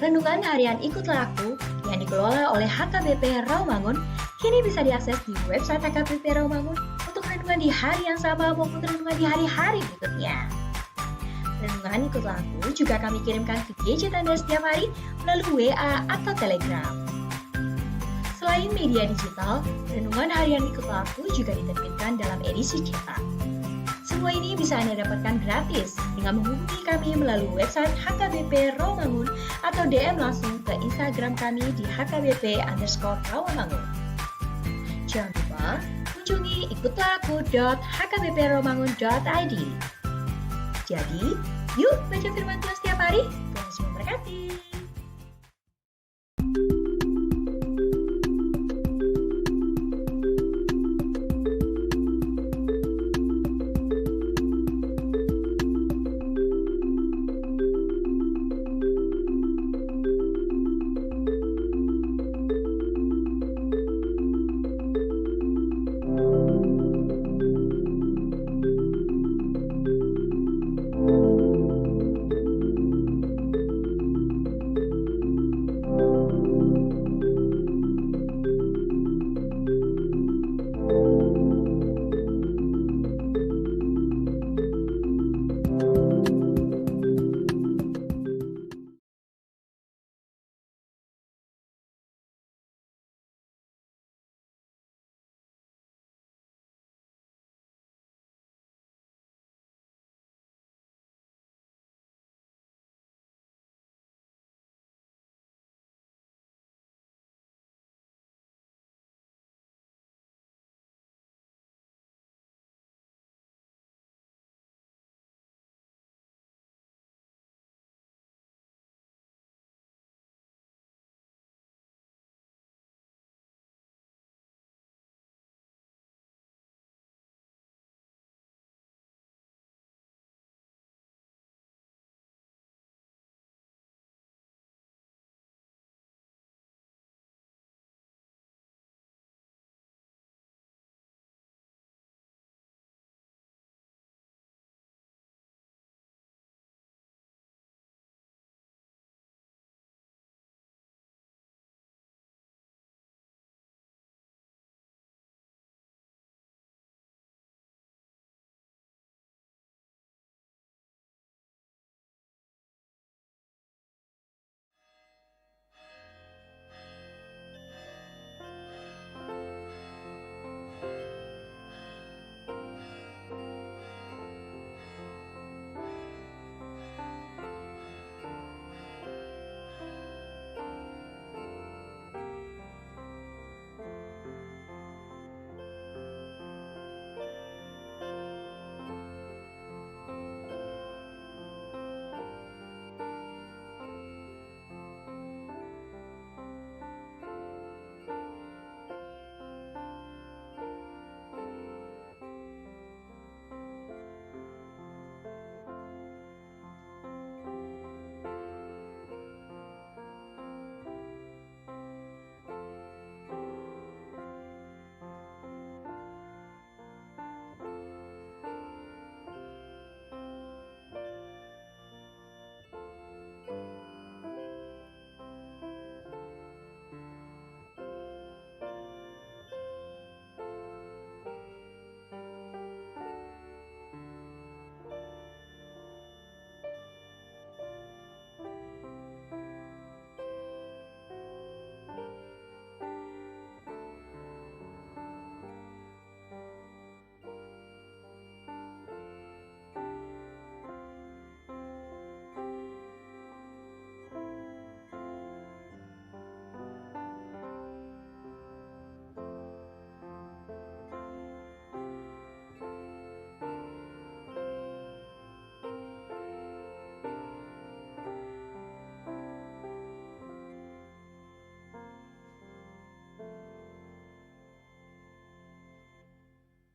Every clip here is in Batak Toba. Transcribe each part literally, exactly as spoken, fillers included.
Renungan harian Ikutlah Aku yang dikelola oleh H K B P Rawamangun kini bisa diakses di website H K B P Rawamangun untuk renungan di hari yang sama maupun renungan di hari-hari berikutnya. Renungan Ikutlah Aku juga kami kirimkan ke gadget Anda setiap hari melalui W A atau Telegram. Selain media digital, renungan harian Ikutlah Aku juga diterbitkan dalam edisi cetak. Semua ini bisa Anda dapatkan gratis dengan menghubungi kami melalui website H K B P Rawamangun atau D M langsung ke Instagram kami di H K B P underscore Rawamangun. Jangan lupa kunjungi ikutlah aku dot H K B P rawamangun dot I D. Jadi, yuk baca firman Tuhan setiap hari. Tuhan Yesus memberkati.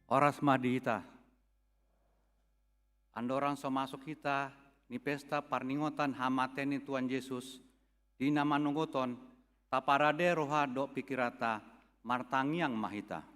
Horas ma di hita. Andorang so masuk hita di pesta parningotan hamatean ni Tuhan Jesus, di na manogot on, taparade roha dohot pikiranta, martangiang ma hita.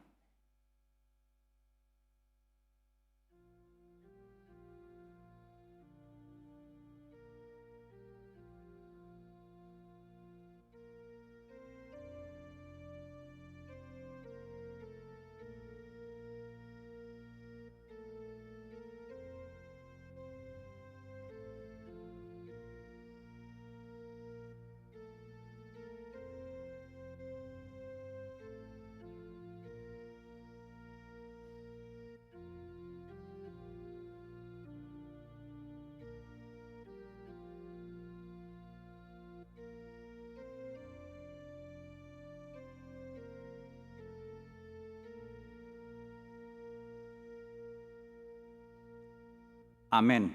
Amen.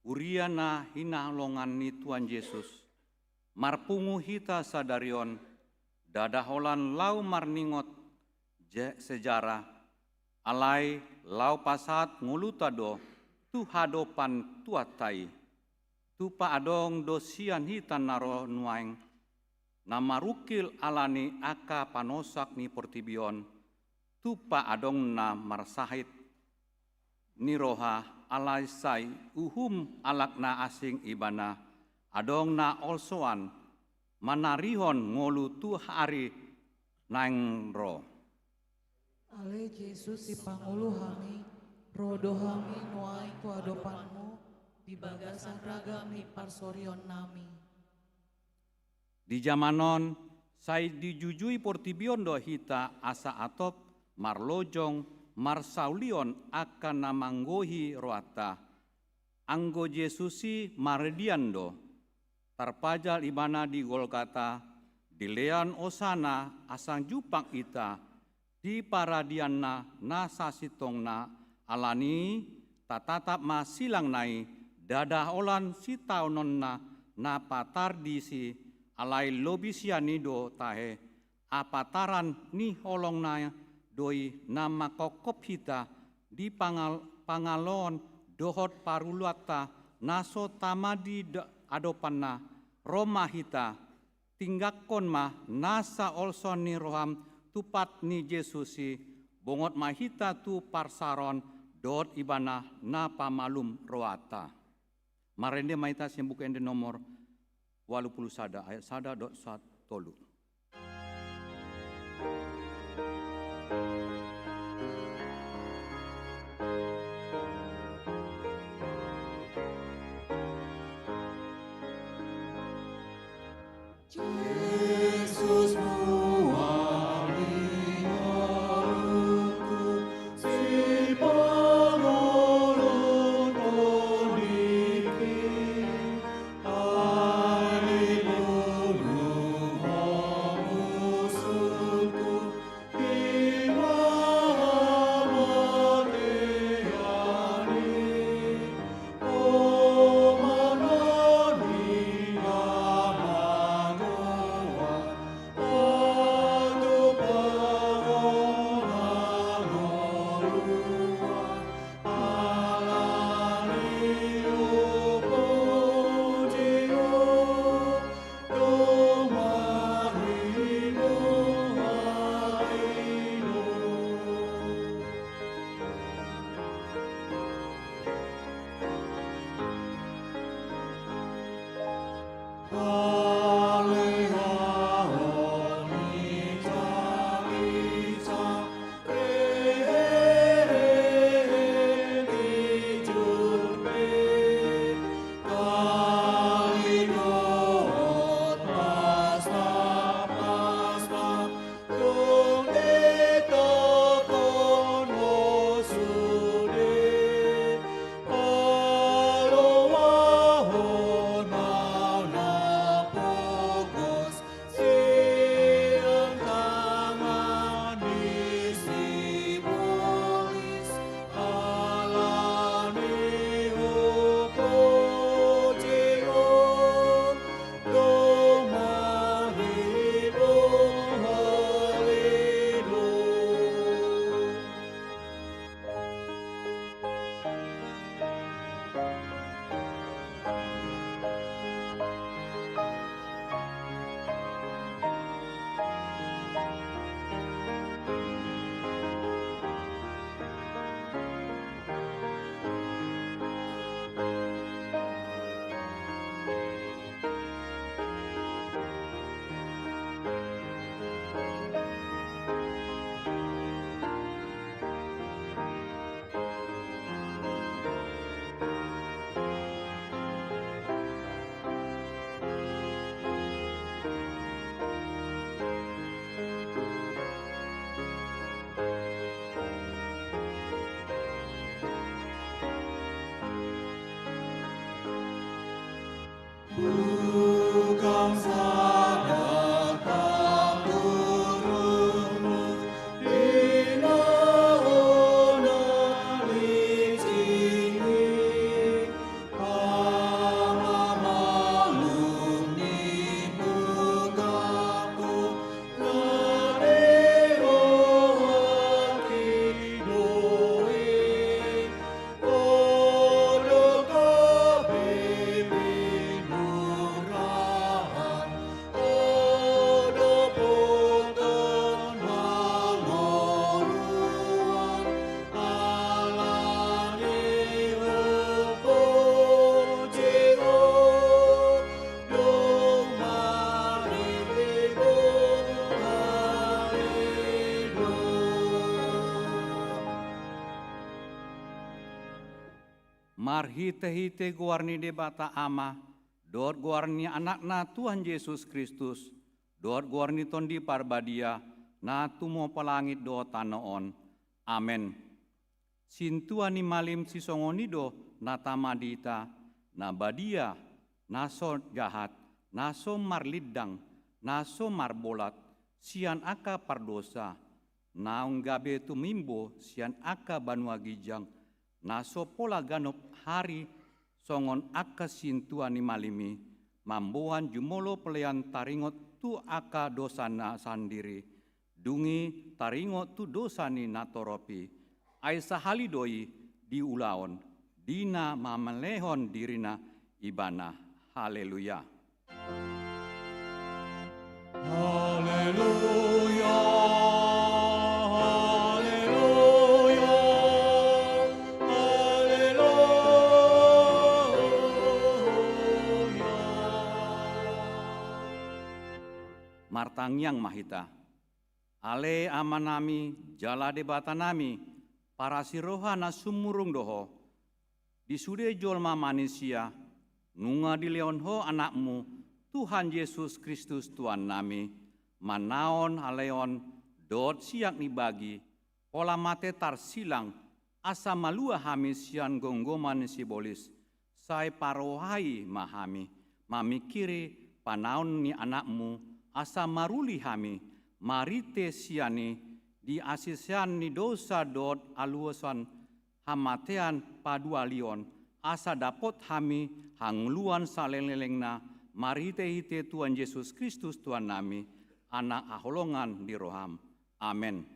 Huria na hinaholongan ni Tuhan Jesus, marpungu hita sadari on, ndada holan laho marningot je-, sejarah, alai laho pasahat ngoluta do tu hadopan Tuhanta i. Tupa adong do sian hita na ro nuaeng, na marungkil ala ni angka panosak ni portibi on, tupa adong na marsahit ni roha, alai sai uhum halak na asing ibana, adong na holsoan manarihon ngolu tu ari naeng ro. Ale Jesus, sipangolu hami, ro do hami nuaeng tu adopanmu di bagasan ragam ni parsorionnami. Di jaman on, sai dijujui portibi on do hita asa atop marlojong marsaulion angka na manggohi rohanta. Anggo Jesus i mardian do, tarpajal ibana di Golgata, dilean osana asa jumpang hita di paradianna na sasintongna. Ala ni i tatatap ma silangna i, ndada holan sitaononna na patar disi, alai lobi sian i do tahe, apataran ni holongna do i na manghophop hita di pangal-, pangaloon dohot paruluanta na so tama di d-, adopanna. Ro ma hita, tinggangkon ma nasa holsoan ni roham tu pat ni Jesus i, bongot ma hita tu parsaroan dohot ibana na pamalum rohanta. Marende ma hita sian Buku Ende nomor ualu pulu sada, ayat sada dohot sa-, tolu. Marhite-hite goar ni Debata Ama, dohot goar ni Anakna Tuhan Jesus Kristus, dohot goar ni Tondi Parbadia, na tumompa langit dohot tano on. Amen. Sintua ni malim sisongon i do na tama di hita, na badia, na so jahat, na so marlindang, na so marbolat, sian angka pardosa, naung gabe tumimbo sian angka banua ginjang, na so pola ganup ari songon angka sintua ni malim i, mamboan jumolo pelean taringot tu angka dosana sandiri, dung i taringot tu dosa ni natorop i. Ai sahali do i diulahon, di na mamelehon dirina ibana. Haleluya. Haleluya, haleluya, haleluya. Martangiang ma hita. Ale Amanami, jala Debatanami, parasi roha na sumurung do Ho. Di sude jolma manisia, nunga dilehon Ho Anakmu, Tuhan Jesus Kristus Tuhannami, manaon haleon dohot siak ni bagi, pola mate tarsilang, asa malua hami sian gomgoman ni sibolis. Sai parrohai ma hami, mamingkiri panaon ni Anakmu, asa maruli hami, marhite sian i, di hasisean ni dosa dohot alusan hamatean paduahalion, asa dapot hami hangoluan saleleng-lelengna, marhite-hite Tuhan Jesus Kristus Tuhannami, Anak haholongan di roham. Amen.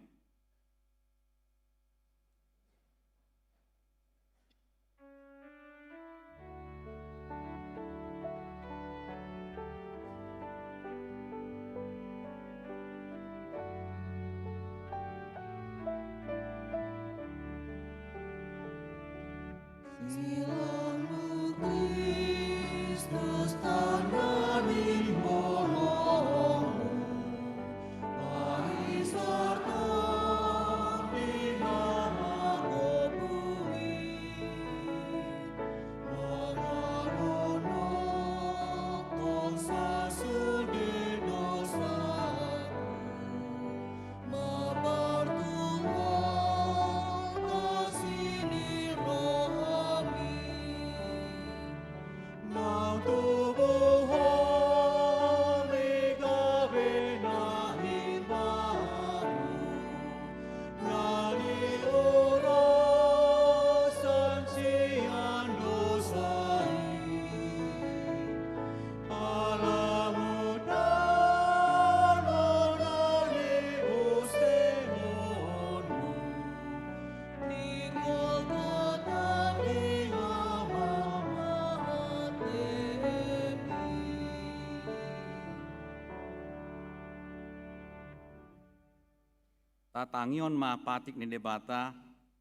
Tatangihon ma patik ni Debata,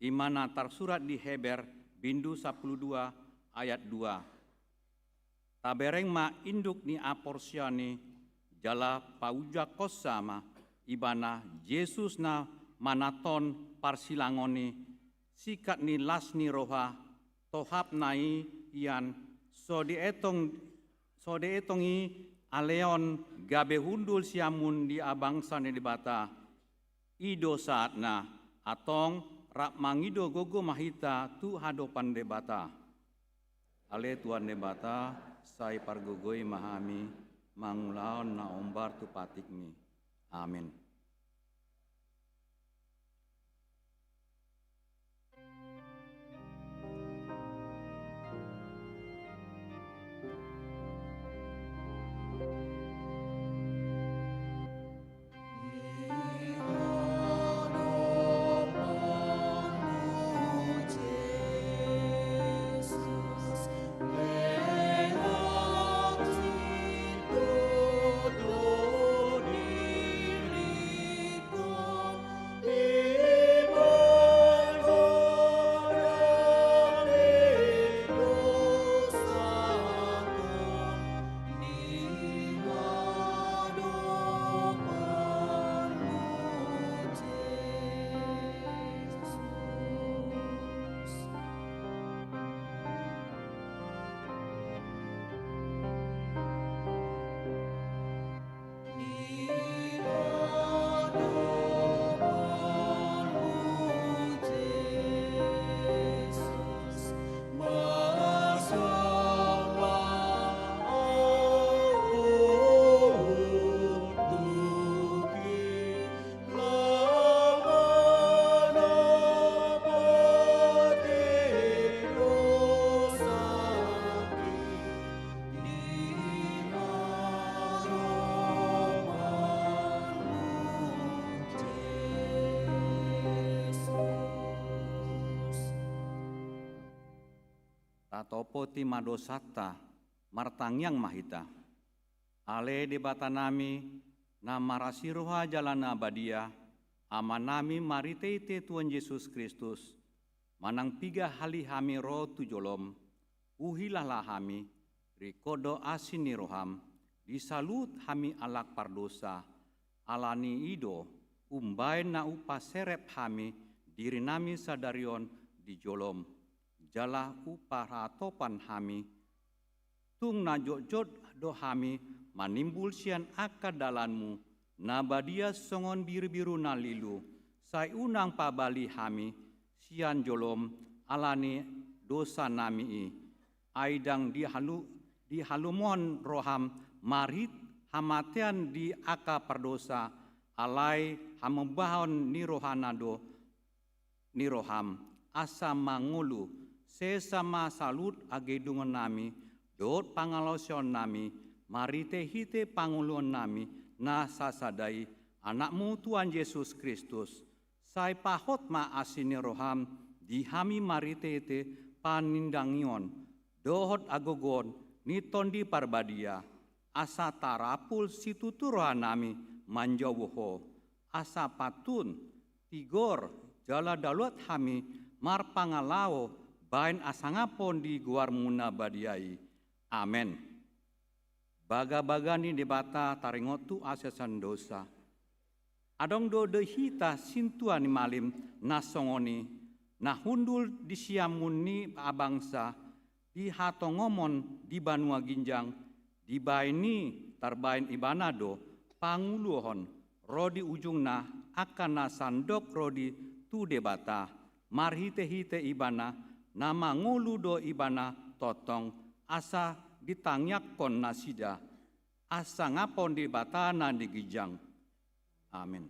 i ma na tarsurat di Heber, bindu sampulu dua, ayat dua. Tabereng ma induk ni haporseaon i, jala paunjukkonsa ma ibana Jesus na manaton parsilangon i, singkat ni las ni roha, tohapna i ian, so dietong, so dietong i aleon gabe hundul siamun di bangso ni Debata. I do saatna, antong rap mangido gogo ma hita tu hadopan Debata. Ale Tuhan Debata, sai pargogoi ma hami mangulahon na hombar tu patikmi. Amen. Topoti ma dosanta, martangiang ma hita. Ale Debatanami, na marasi roha jala na badia, Amanami marhitehite Tuhan Jesus Kristus, manang piga hali hami ro tu jolom, huhilala hami, ringkot do asi ni roham, disaluhut hami halak pardosa, ala ni i do, umbahen na hupaserep hami dirinami sadari on di jolom, jala huparhatopan hami, tung na jotjot do hami manimbul sian angka dalanmu, na badia songon birubiru na lilu, sai unang pabali hami sian jolom ala ni dosanami i. Ai ndang dihalu-, dihalumuhon roham marhite hamatean di angka pardosa, alai hamambahon ni rohana do ni roham, asa mangolu, sesa ma saluhut hagedungannami, dohot pangalaosionami, marhitehite pangoluannami, na sasada i, Anakmu Tuhan Jesus Kristus, sai pahot ma asi ni roham, di hami marhitehite panindangion, dohot hagogoon, ni Tondi Parbadia, asa tarapul situtu rohanami manjou Ho, asa pantun, tigor, jala daluat hami marpangalaho bahen hasangapon di goarmu na badia i. Amen. Bagabaga ni Debata taringot tu haseasan dosa. Adong do di hita sintua ni malim na songon i, na hundul di siamun ni habangsa, di hatongomon di banua ginjang, dibahen i tarbahen ibana do panguluhon ro di ujungna angka na sandok ro di tu Debata, marhitehite ibana, na mangolu do ibana tongtong, asa ditangiangkon nasida hasangapon Debata na di ginjang. Amen.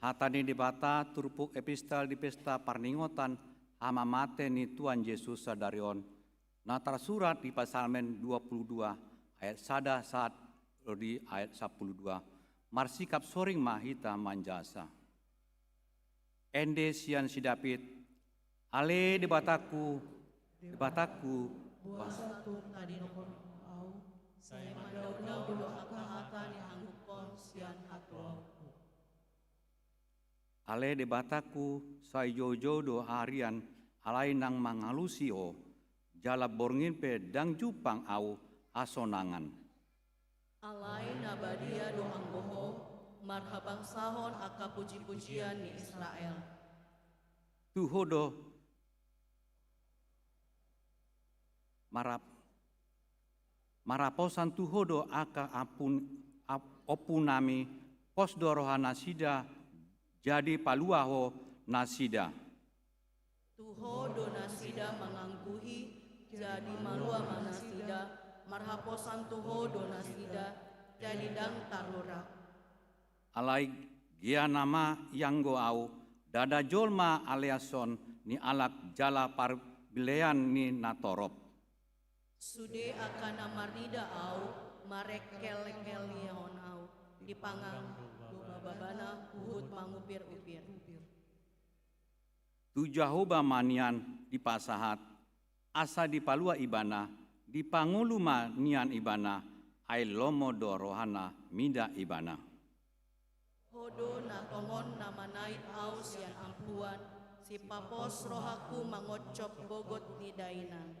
Hata ni Debata turpuk epistel di pesta parningotan hamamate ni Tuhan Jesus sadari on, na tarsurat di Psalmen dua puluh dua ayat sada sahat ro di ayat sampulu dua. Marsikap soring ma hita manjasa. Ende sian si David. Ale Debatangku, Debatangku, boasa tung tadingkon Ho au? Sai mandaodao do angka hata ni hanggukon sian hatuaonku. Ale Debatangku, sai joujou do harian alai ndang mangalusi Ho, jala borngin pe ndang jumpang au hasonangan. Alai na badia do anggo Ho, marhabangsahon angka pujipujian ni Israel. Tu Ho do marap-, marhaposan tu Ho do angka ampun-, ap-, ompunami, pos do rohanasida, jadi palua Ho nasida. Tu Ho do nasida mangangguhi, jadi malua ma nasida, marhaposan tu Ho do nasida, jadi ndang tarlurak. Alai gia nama ianggo au, ndada jolma aleashon ni halak jala parbilean ni natorop. Sude angka na marnida au, marengkelengkelihon au, dipangan do babana huhut mangupirupir. Tu Jahowa ma nian dipasahat, asa dipalua Ibana, Dipangolu ma nian ibana, ai lomo do rohana mida ibana. Ho do na tongon na manait ahu sian ampuan, sipapos rohangku mangonjop gogot ni dainang.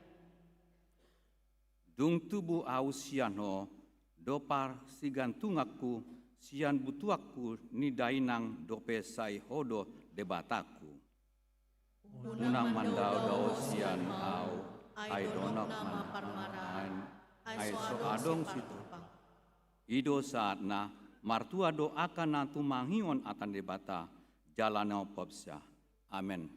Dung tubu ahu sian ho, dohot sigantunganku sian butuanku ni dainang dope sai ho do Debatangku. Unang mandaodao sian ahu, ai donok ma parmaraan, ai so adong situpa. I do saatna, martua do angka na tumangihon hata ni Debata, jala na umpeopsa. Amen.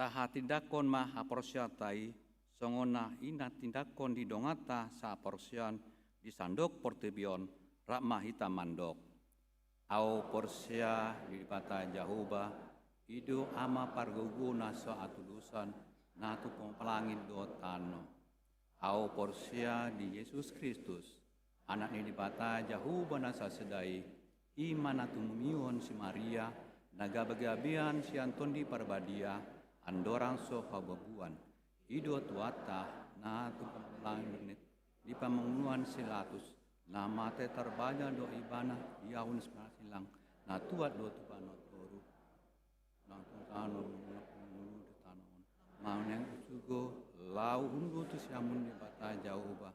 Tahatindangkon ma haporseaonta i, songon na i na tindangkon ni donganta sahaporseaon di sandok portibi on, rap ma hita mandok. Ahu porsea di Debata Jahowa, i do Ama pargogoi na so hatudosan, na tumompa langit dohot tano. Ahu porsea di Jesus Kristus, Anak ni Debata Jahowa na sasada i, i ma na tumimehon si Maria, na gabegabean sian Tondi Parbadia, andorang so habuabuan. I do Tuhanta, na tumompa langit, di pamangunuan si Pilatus, na mate tarbajal do ibana, di ahu na simarsilang, na tuat do tu banua toru. Nang tu tano mulak mangolu di tano on. Manang usugo laho hundul tu siamun ni Debata Jahowa,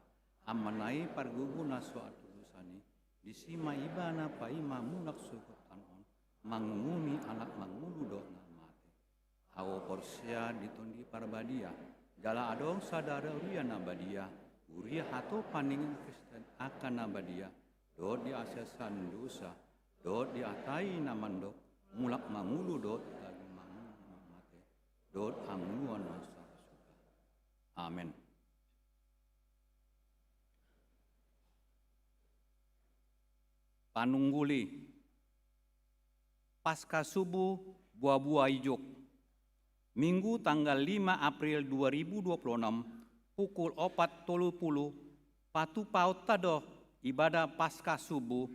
Amana i pargogoi na so hatudosan i, disi ma ibana paima mulak sogot tano on, mangumumi halak mangolu dohot na mate. Ahu porsea di Tondi Parbadia, jala adong sada huria na badia, huria hatopan ni angka Kristen angka na badia, dohot di hasesaan ni dosa, dohot di hata i na mandok, mulak mangolu dohot daging mangolu na mate, dohot hangoluan na so ra suda. Amen. Panungguli. Paska Subuh, buabua ijuk. Minggu tanggal lima April dua ribu dua puluh enam, pukul opat tolu pulu, patupaonta do ibadah Paska Subuh,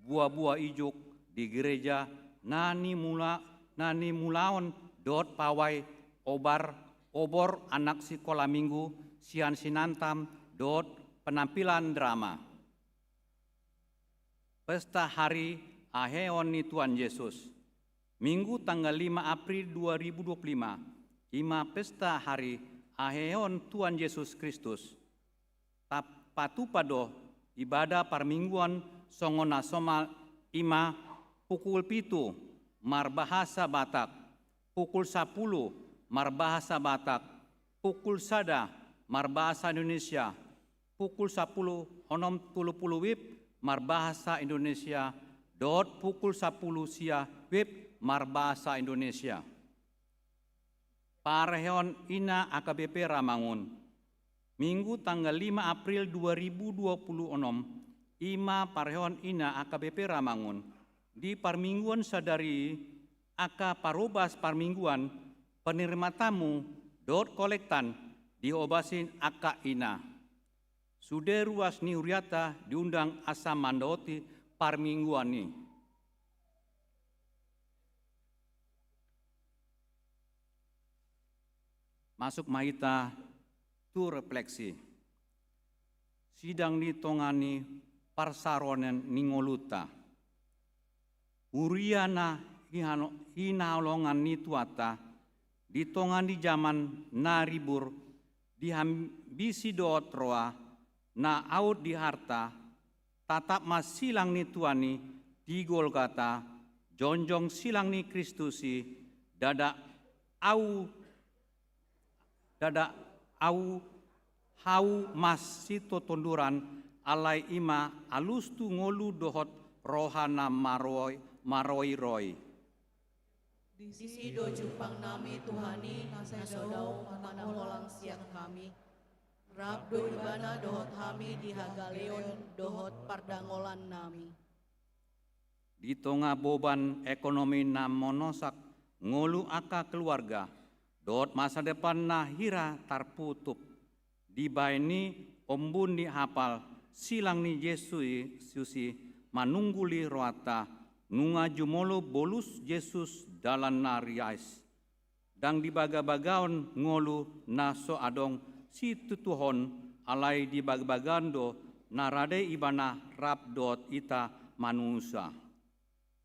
buabua ijuk di gereja na nimula-, na nimulaon dohot pawai obar, obor anak sikola minggu sian Sinantam dohot penampilan drama. Pesta Hari Haheheon ni Tuhan Jesus. Minggu tanggal lima April dua ribu dua puluh lima, i ma pesta Hari Haheheon Tuhan Jesus Kristus. Tapatupa do ibadah parmingguan songon na somal, i ma pukul pitu marbahasa Batak, pukul sapuluh marbahasa Batak, pukul sada marbahasa Indonesia, pukul sapuluh onom pulu pulu WIB marbahasa Indonesia, dohot pukul sapuluh sia WIB marbahasa Indonesia. Parheon ina A K B P Ramangun. Minggu tanggal lima April dua ribu dua puluh onom, i ma parheon ina A K B P Ramangun. Di parmingguan sadari i, angka parobas parmingguan, penerima tamu, dohot kolektan, dihobasi angka ina. Sude ruas ni huriata diundang asa mandaoti parmingguan i. Masuk ma hita tu refleksi. Sidang di tonga ni parsaroan ni ngolunta. Huria na hihano-, hinaholongan ni Tuhanta, di tonga ni jaman na ribur, dihambisi dohot roha, na aut di harta, tatap ma silang ni Tuhan i di Golgata, jongjong silang ni Kristus i, ndada au, ndada au hau masitonduran, alai i ma alus tu ngolu dohot roha na maroi-, maroiroi. Disi do jumpang nami Tuhan i na so dao manang holang sian hami. Rap do Ibana dohot hami di hagaleon dohot pardangolan nami. Di tonga boban ekonomi na manosak ngolu angka keluarga, dohot masa depan na hira tarputup. Dibaen i ombun ni hapal silang ni Jesus i, Jesus i manungguli rohanta, nunga jumolo bolus Jesus dalan na riais. Ndang dibagabagaon ngolu na so adong situtuhon, alai dibagabagaon do na rade Ibana rap dohot hita manusa.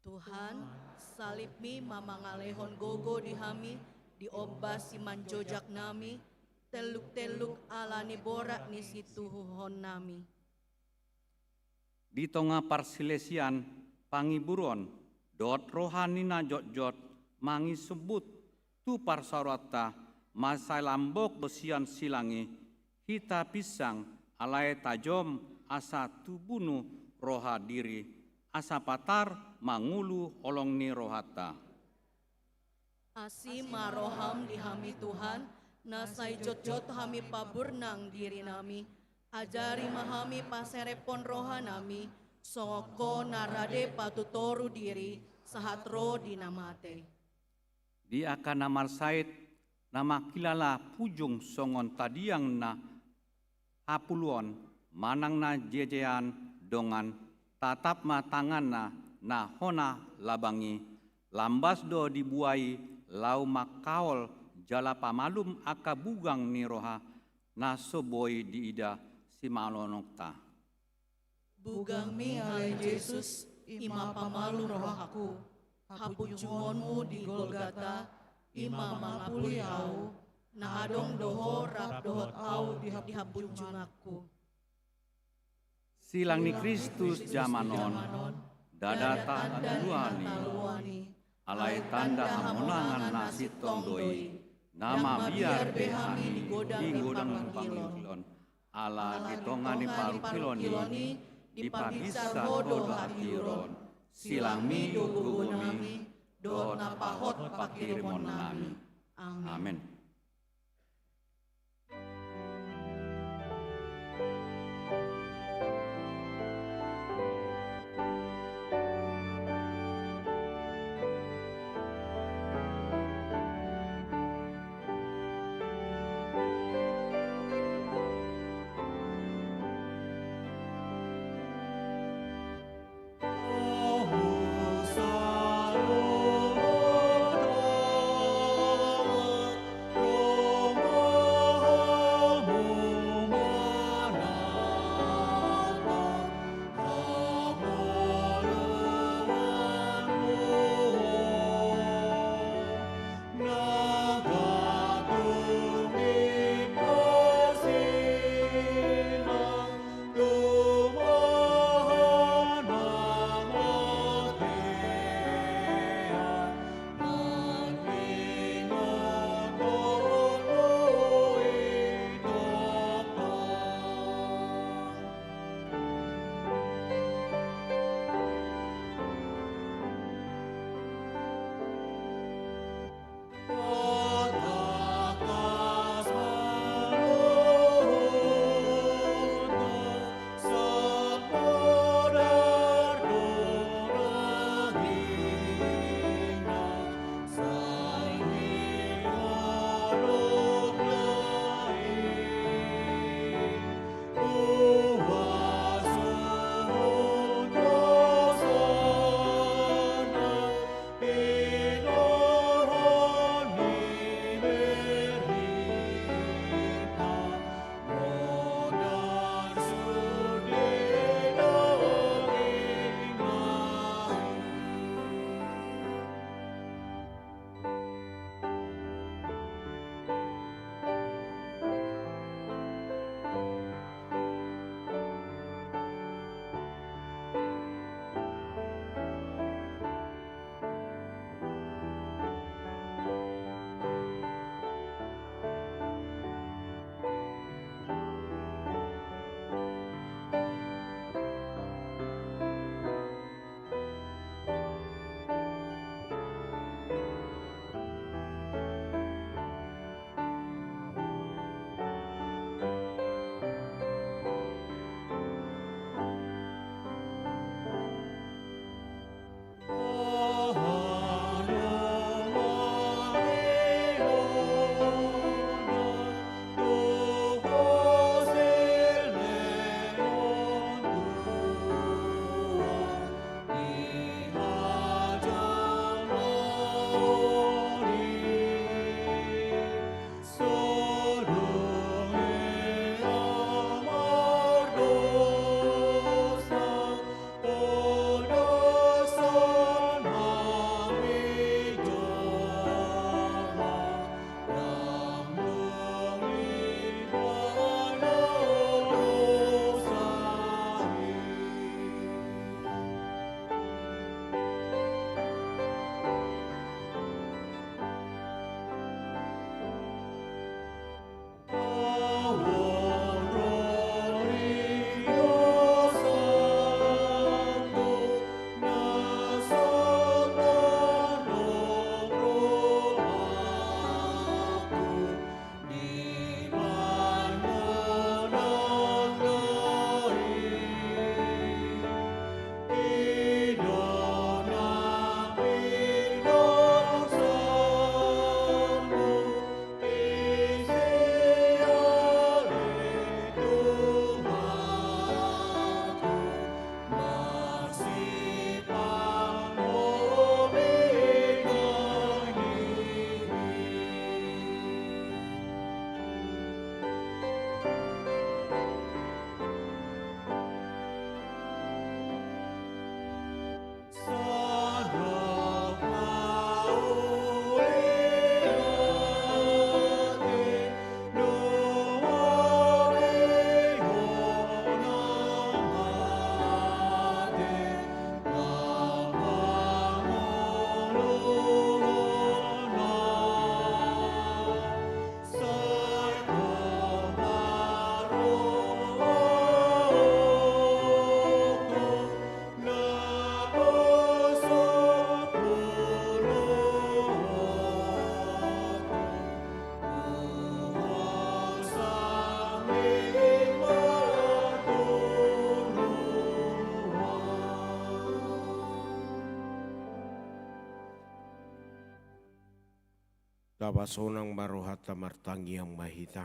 Tuhan, salibmi ma mangalehon gogo di hami, di ombas simanjojak nami, telluk-telluk ala ni borat ni situhuhon nami. Di tonga parsilesian pangiburon, dohot roha ni na jotjot mangisombut tu parsaoranta, mansai lambok do sian silang i, hita pinsang alai tajom asa tubunu roha diri, asa patar ma ngolu holong ni rohanta. Asi ma roham di hami Tuhan, na sai jotjot hami paburnang diri nami, ajari ma hami paserephon roha nami, songon ho na rade patutoru diri, sahat ro di na mate. Di angka na marsahit, na mangkilala pujung songon tadiang na hapuluon, manang na jejean dongan, tatap ma tanganna na hona labang i, lambas do dibuai laho mangkaol jala pamalum angka bugang ni roha na so boi diida simalonongta. Bugangmi ale Jesus, i ma pamalum rohangku. Hapunjungonmu di Golgata, i ma mangapuli ahu, na adong do ho rap dohot ahu di hapunjunganku. Silang ni Kristus jaman on, ndada tanda taluhon i, alai tanda hamonangan na sintong do i, na mabiar be hami di godang ni panguhilon. Ala di tonga ni parungkilon i, dipabinsar ho do hatiuron, silangmi do gogonami, dohot na pahot panghirimonnami. Amen. Tapasonang ma rohanta, martangiang ma hita.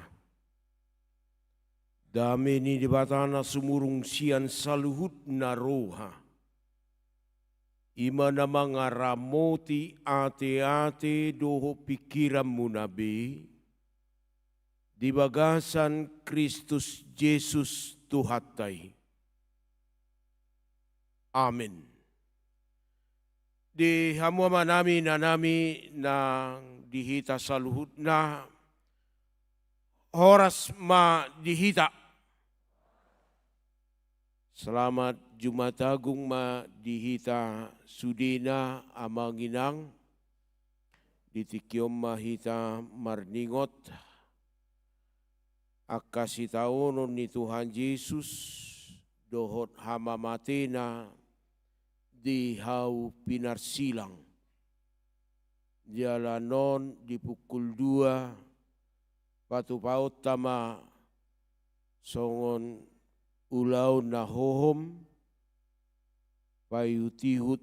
Dame ni Debata na sumurung sian saluhutna roha, i ma na mangaramoti ateate dohot pingkiranmuna be, di bagasan Kristus Jesus Tuhanta i. Amen. Di hamu amanami, inanami, nang di hita saluhutna, horas ma di hita. Selamat Jumat Agung ma di hita sudena, amang inang. Di tingki on ma hita marningot angka sitaonon ni Tuhan Jesus dohot hamamatena di hau pinarsilang. Jala annon di pukul dua, patupaonta ma songon ulaon na hohom, paihutihut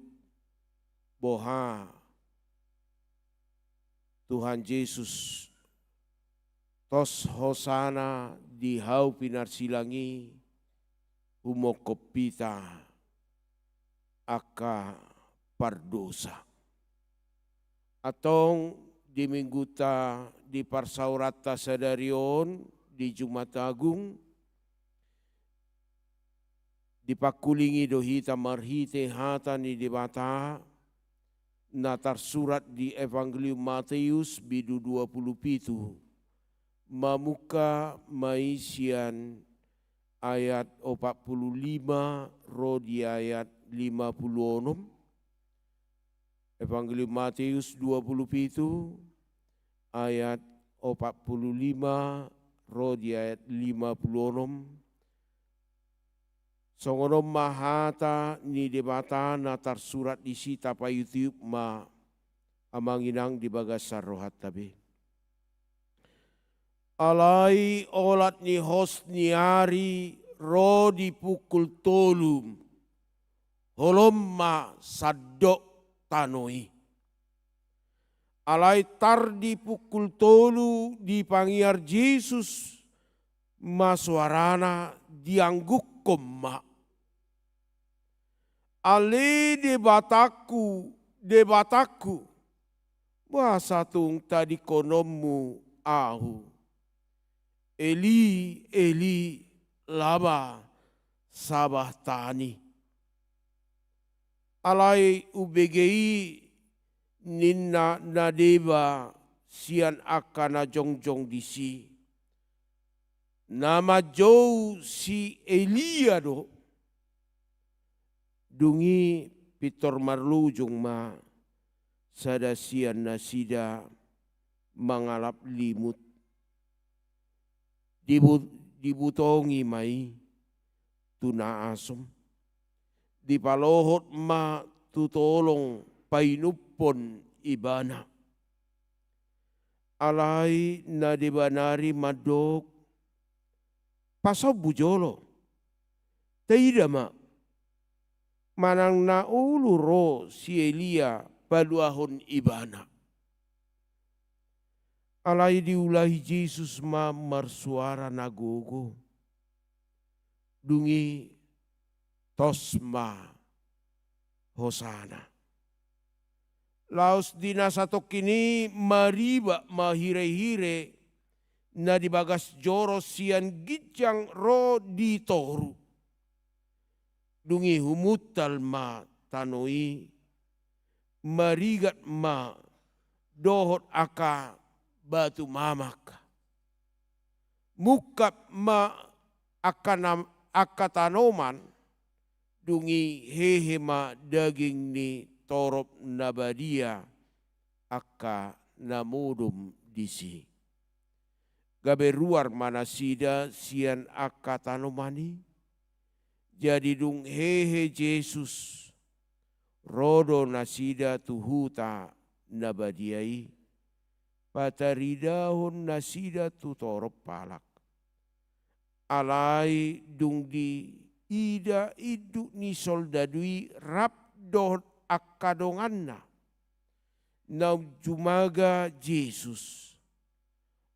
boha Tuhan Jesus tos hosana di hau pinarsilang i, humongkop hita angka pardosa. Antong di mingguta, di parsaoranta sadari on, di Jumat Agung, dipangkulingi do hita marhite hata ni Debata na tarsurat di Evangelium Mateus bindu dua pulu pitu, mamungka ma i sian ayat opat pulu lima ro di ayat lima pulu onom. Evangelium Mateus dua pulu pitu ayat opat pulu lima ro di ayat lima pulu onom. Songon on ma hata ni Debata na tarsurat disi, tapaihutihut ma, amang inang, di bagasan rohanta be. Alai olat ni hos ni ari ro di pukul tolu, holom ma sandok tano i. Alai tar di pukul tolu dipangiar Jesus ma soarana, dianggukkon ma: Ale Debatangku, Debatangku, boasa tung tadingkononmu ahu? Eli, Eli, lama sabachtani? Alai umbege i ninna na deba sian angka na jongjong disi: Na manjou si Elia do. Dung i pintor marlujung ma sada sian nasida mangalap limut. Dibu-, dibutongi ma i tu na asom, dipalohot ma tu tolong painumhon ibana. Alai na deba nari mandok: Pasombu jolo, taida ma manang na olo ro si Elia paluahon ibana. Alai diulahi Jesus ma marsuara na gogo. Dung i tos ma hosana. Laos di na satongkin i maribak ma hirehire na di bagas joro sian ginjang ro di toru. Dung i humuntal ma tano i, marigat ma dohot angka batu mamak. Mungkap ma angka nam-, angka tanoman, dung i hehe ma daging ni torop na badia angka na modom disi. Gabe ruar ma nasida sian angka tanoman i. Jadi dung hehe Jesus, ro do nasida tu huta na badia i, pataridahon nasida tu torop halak. Alai dung diida induk ni soldadu i rap dohot angka donganna, naung jumaga Jesus,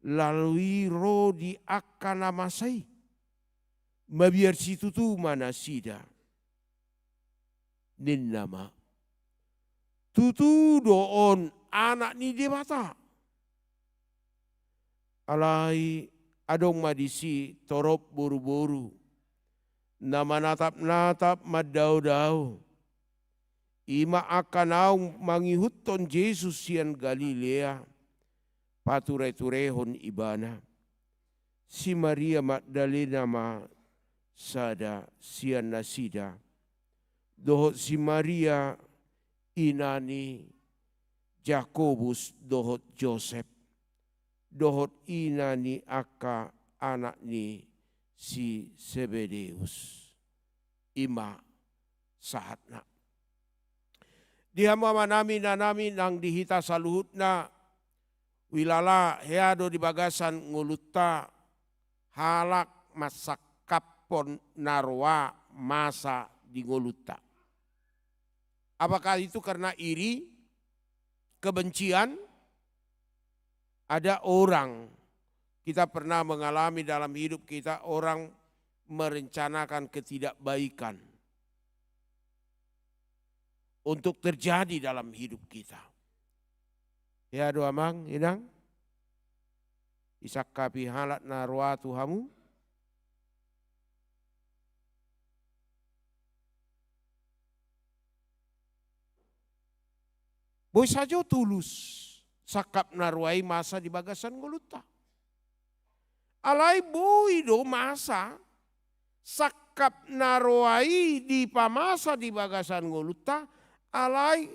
lalu i ro di angka na masa i, mabiar situtu ma nasida. Ninna ma, tutu do on Anak ni Debata. Alai adong ma disi torop boruboru na manatapnatap mandaodao. I ma angka naung mangihuthon Jesus sian Galilea, patureturehon ibana. Si Maria Magdalena ma sada sian nasida, dohot si Maria ina ni Jakobus dohot Josep, dohot ina ni angka anak ni si Sebedeus. I ma sahatna. Di hamu amanami, inanami, nang di hita saluhutna, huilala hea do di bagasan ngolunta halak mansangkaphon na roa masa di ngolunta. Apakah itu karena iri, kebencian? Ada orang, kita pernah mengalami dalam hidup kita, orang merencanakan ketidakbaikan untuk terjadi dalam hidup kita. Hea do, amang, inang, disangkapi halak na roa tu hamu? Boi sajo tulus sangkap na roa i masa di bagasan ngolunta. Alai boi do masa sangkap na roa i dipamasa di bagasan ngolunta, alai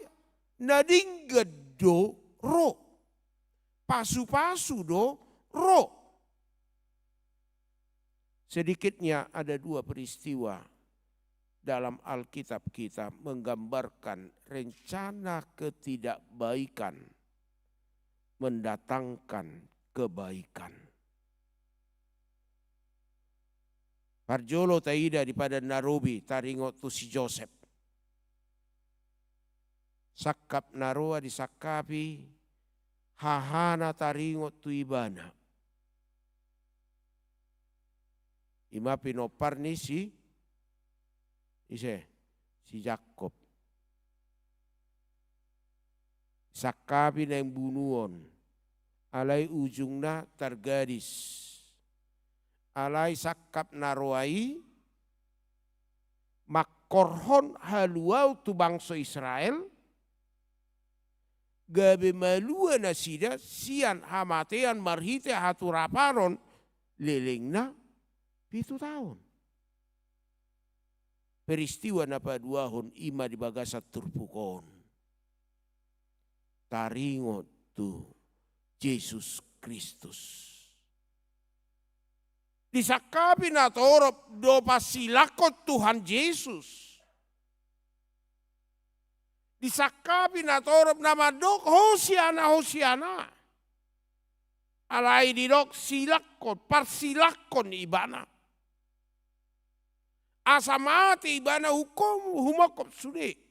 na denggan do ro. Pasupasu do ro. Sedikitnya ada dua peristiwa dalam Alkitab kita menggambarkan rencana ketidakbaikan mendatangkan kebaikan. Parjolo taida di Padan na Robi, taringot tu si Josep. Sangkap na roa disangkapi, hahana taringot tu ibana. I ma pinompar ni si, ise, si Jakkob. Sangkapi naeng bunuon, alai ujungna targadis. Alai sangkap na roa i mangkorhon haluaon tu bangso Israel, gabe malua nasida sian hamatean marhite haturapanon lelengna pitu taon. Peristiwa na paduahon i ma di bagasan turpuk on. Taringot tu Jesus Kristus. Disangkapi natorop do parsilangkon Tuhan Jesus. Disangkapi natorop na mandok, "Hosiana, Hosiana." Alai didok silangkon, parsilangkon ibana. Asa mate ibana hukum, humongkop sude.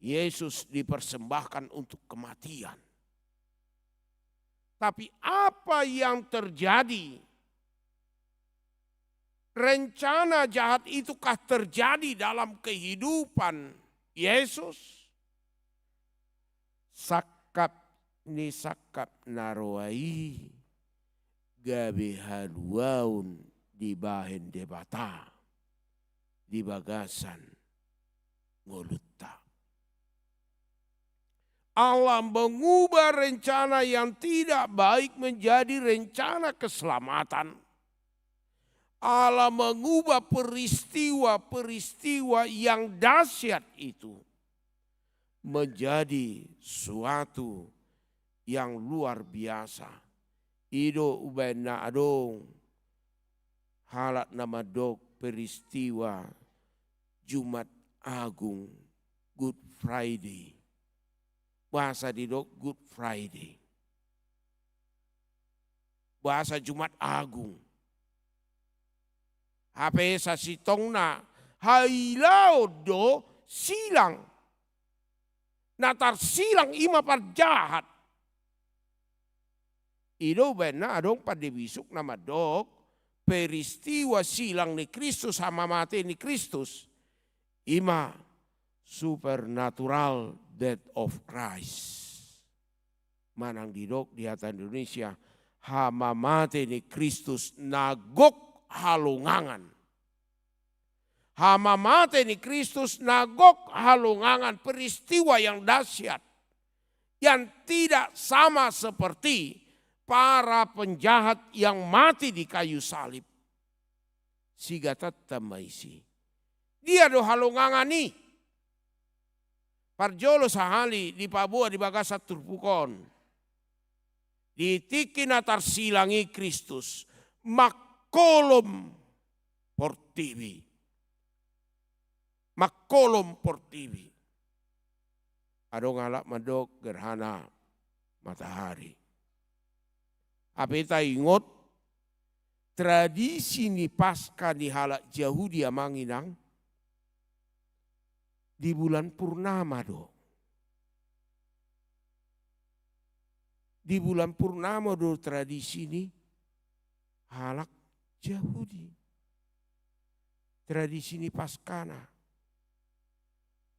Yesus dipersembahkan untuk kematian. Tapi apa yang terjadi? Rencana jahat itukah terjadi dalam kehidupan Yesus? Sangkap ni sangkap na roa i gabe haluaon dibahen Debata di bagasan ngolunta. Allah mengubah rencana yang tidak baik menjadi rencana keselamatan. Allah mengubah peristiwa-peristiwa yang dahsyat itu menjadi suatu yang luar biasa. I do umbahen na adong halak na mandok peristiwa Jumat Agung, Good Friday. Boasa didok Good Friday? Boasa Jumat Agung? Hape sasintongna hailaon do silang. Na tarsilang i ma parjahat. I do umbahen na adong pande bisuk na mandok, peristiwa silang ni Kristus, hamamate ni Kristus, i ma supernatural death of Christ. Manang didok di hata Indonesia, hamamate ni Kristus na gok halongangan. Hamamate ni Kristus na gok halongangan, peristiwa yang dahsyat, yang tidak sama seperti para penjahat yang mati di kayu salib. Sigatanta ma disi. Dia do halongangan i? Parjolo sahali dipaboa di bagasan turpuk on. Di tingki na tarsilang i Kristus, mangkolom portibi. Mangkolom portibi. Adong halak mandok gerhana matahari. Hape taingot, tradisi ni Paskah ni halak Jahudi, amang inang, di bulan purnama do. Di bulan purnama do tradisi ni halak Jahudi. Tradisi ni Paskahna.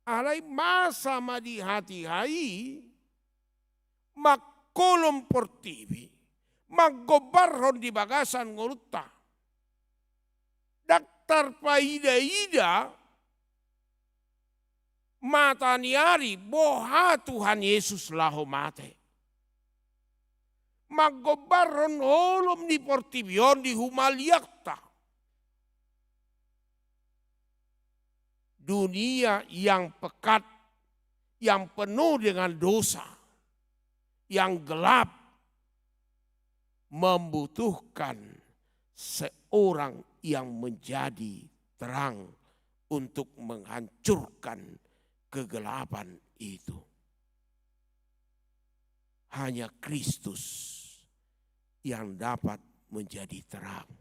Alai masa ma di hatiha i mangkolom portibi, manggombarhon di bagasan ngolunta. Ndang tarpaida-ida mata ni ari boha Tuhan Yesus laho mate. Manggombarhon holom ni portibi on di humaliangta. Dunia yang pekat, yang penuh dengan dosa, yang gelap, membutuhkan seorang yang menjadi terang untuk menghancurkan kegelapan itu. Hanya Kristus yang dapat menjadi terang.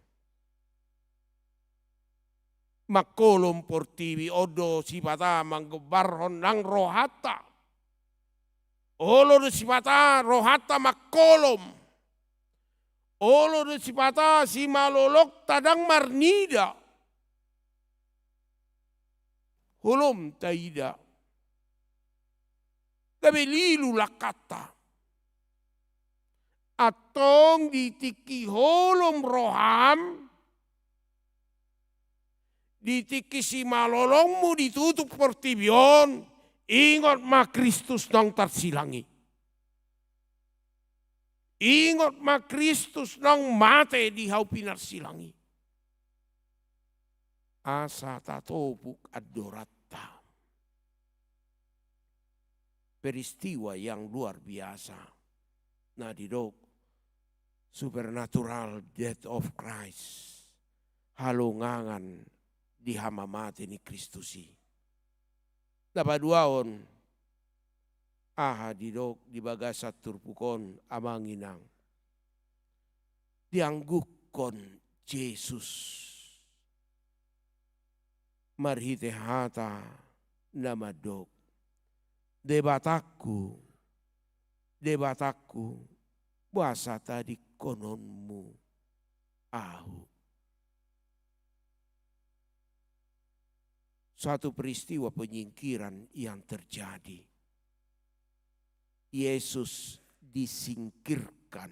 Mangkolom portibi, on do sipata manggombarhon nang rohanta. Olo do sipata rohanta mangkolom. Olo do sipata simalolongta ndang marnida. Holom taida. Gabe lilu langkanta. Antong di tingki holom roham, di tingki simalolongmu ditutup portibi on, ingot ma Kristus naung tarsilang i. Ingot ma Kristus naung mate di hau pinarsilang i. Asa tatopuk andoranta. Peristiwa yang luar biasa. Na didok supernatural death of Christ. Halongangan di hamamate ni Kristus i. Na paduahon, aha didok di bagasan turpuk on, amang inang? Diangguhon Jesus marhite hata na mandok, Debatangku, Debatangku, boasa tadingkononmu Ahu? Satu peristiwa penyingkiran yang terjadi. Yesus disingkirkan.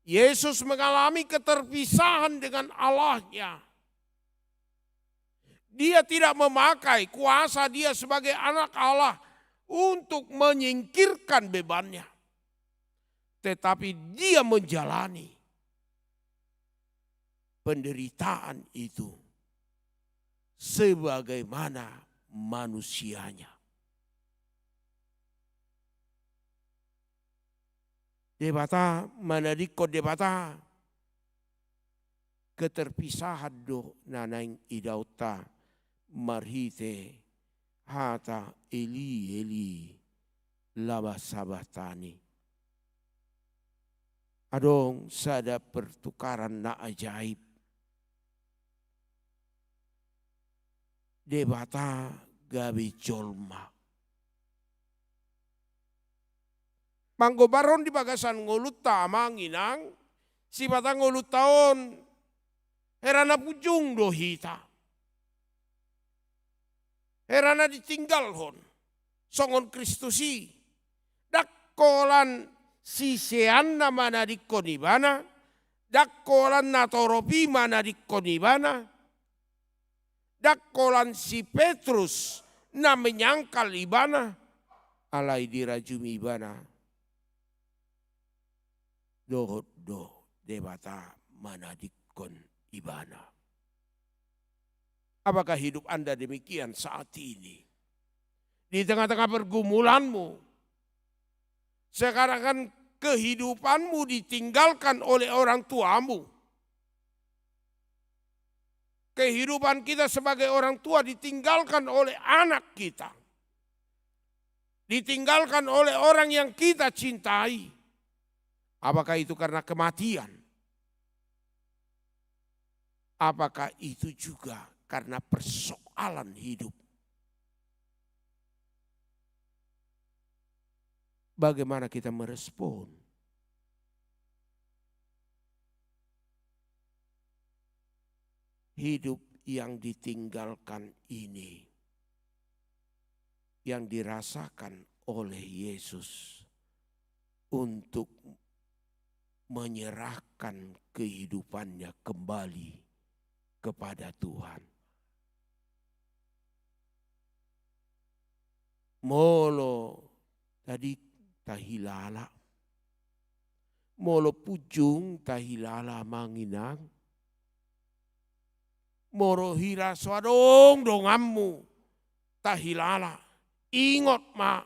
Yesus mengalami keterpisahan dengan Allahnya. Dia tidak memakai kuasa dia sebagai anak Allah untuk menyingkirkan bebannya. Tetapi dia menjalani penderitaan itu sebagaimana manusianya. Debata, manadingkon Debata, keterpisahan do na naeng idaonta marhite hata Eli, Eli, lama sabachtani. Adong sada pertukaran na ajaib. Debata gabe jolma. Manggombarhon di bagasan ngolunta, amang inang, sipata ngolunta on, hera na punjung do hita. Hera na ditinggalhon songon Kristus i. Ndang holan siseanna manadingkon ibana, ndang holan natorop i manadingkon ibana, ndang holan si Petrus na menyangkal ibana, alai dirajumi ibana. Dohot do Debata manadingkon ibana. Apakah hidup Anda demikian saat ini? Di tengah-tengah pergumulanmu, sekarang kan kehidupanmu ditinggalkan oleh orang tuamu. Kehidupan kita sebagai orang tua ditinggalkan oleh anak kita. Ditinggalkan oleh orang yang kita cintai. Apakah itu karena kematian? Apakah itu juga karena persoalan hidup? Bagaimana kita merespon? Hidup yang ditinggalkan ini, yang dirasakan oleh Yesus untuk menyerahkan kehidupannya kembali kepada Tuhan. Molo tadi tahilala, molo punjung tahilala, amang inang, molo hira so adong donganmu tahilala, ingot ma,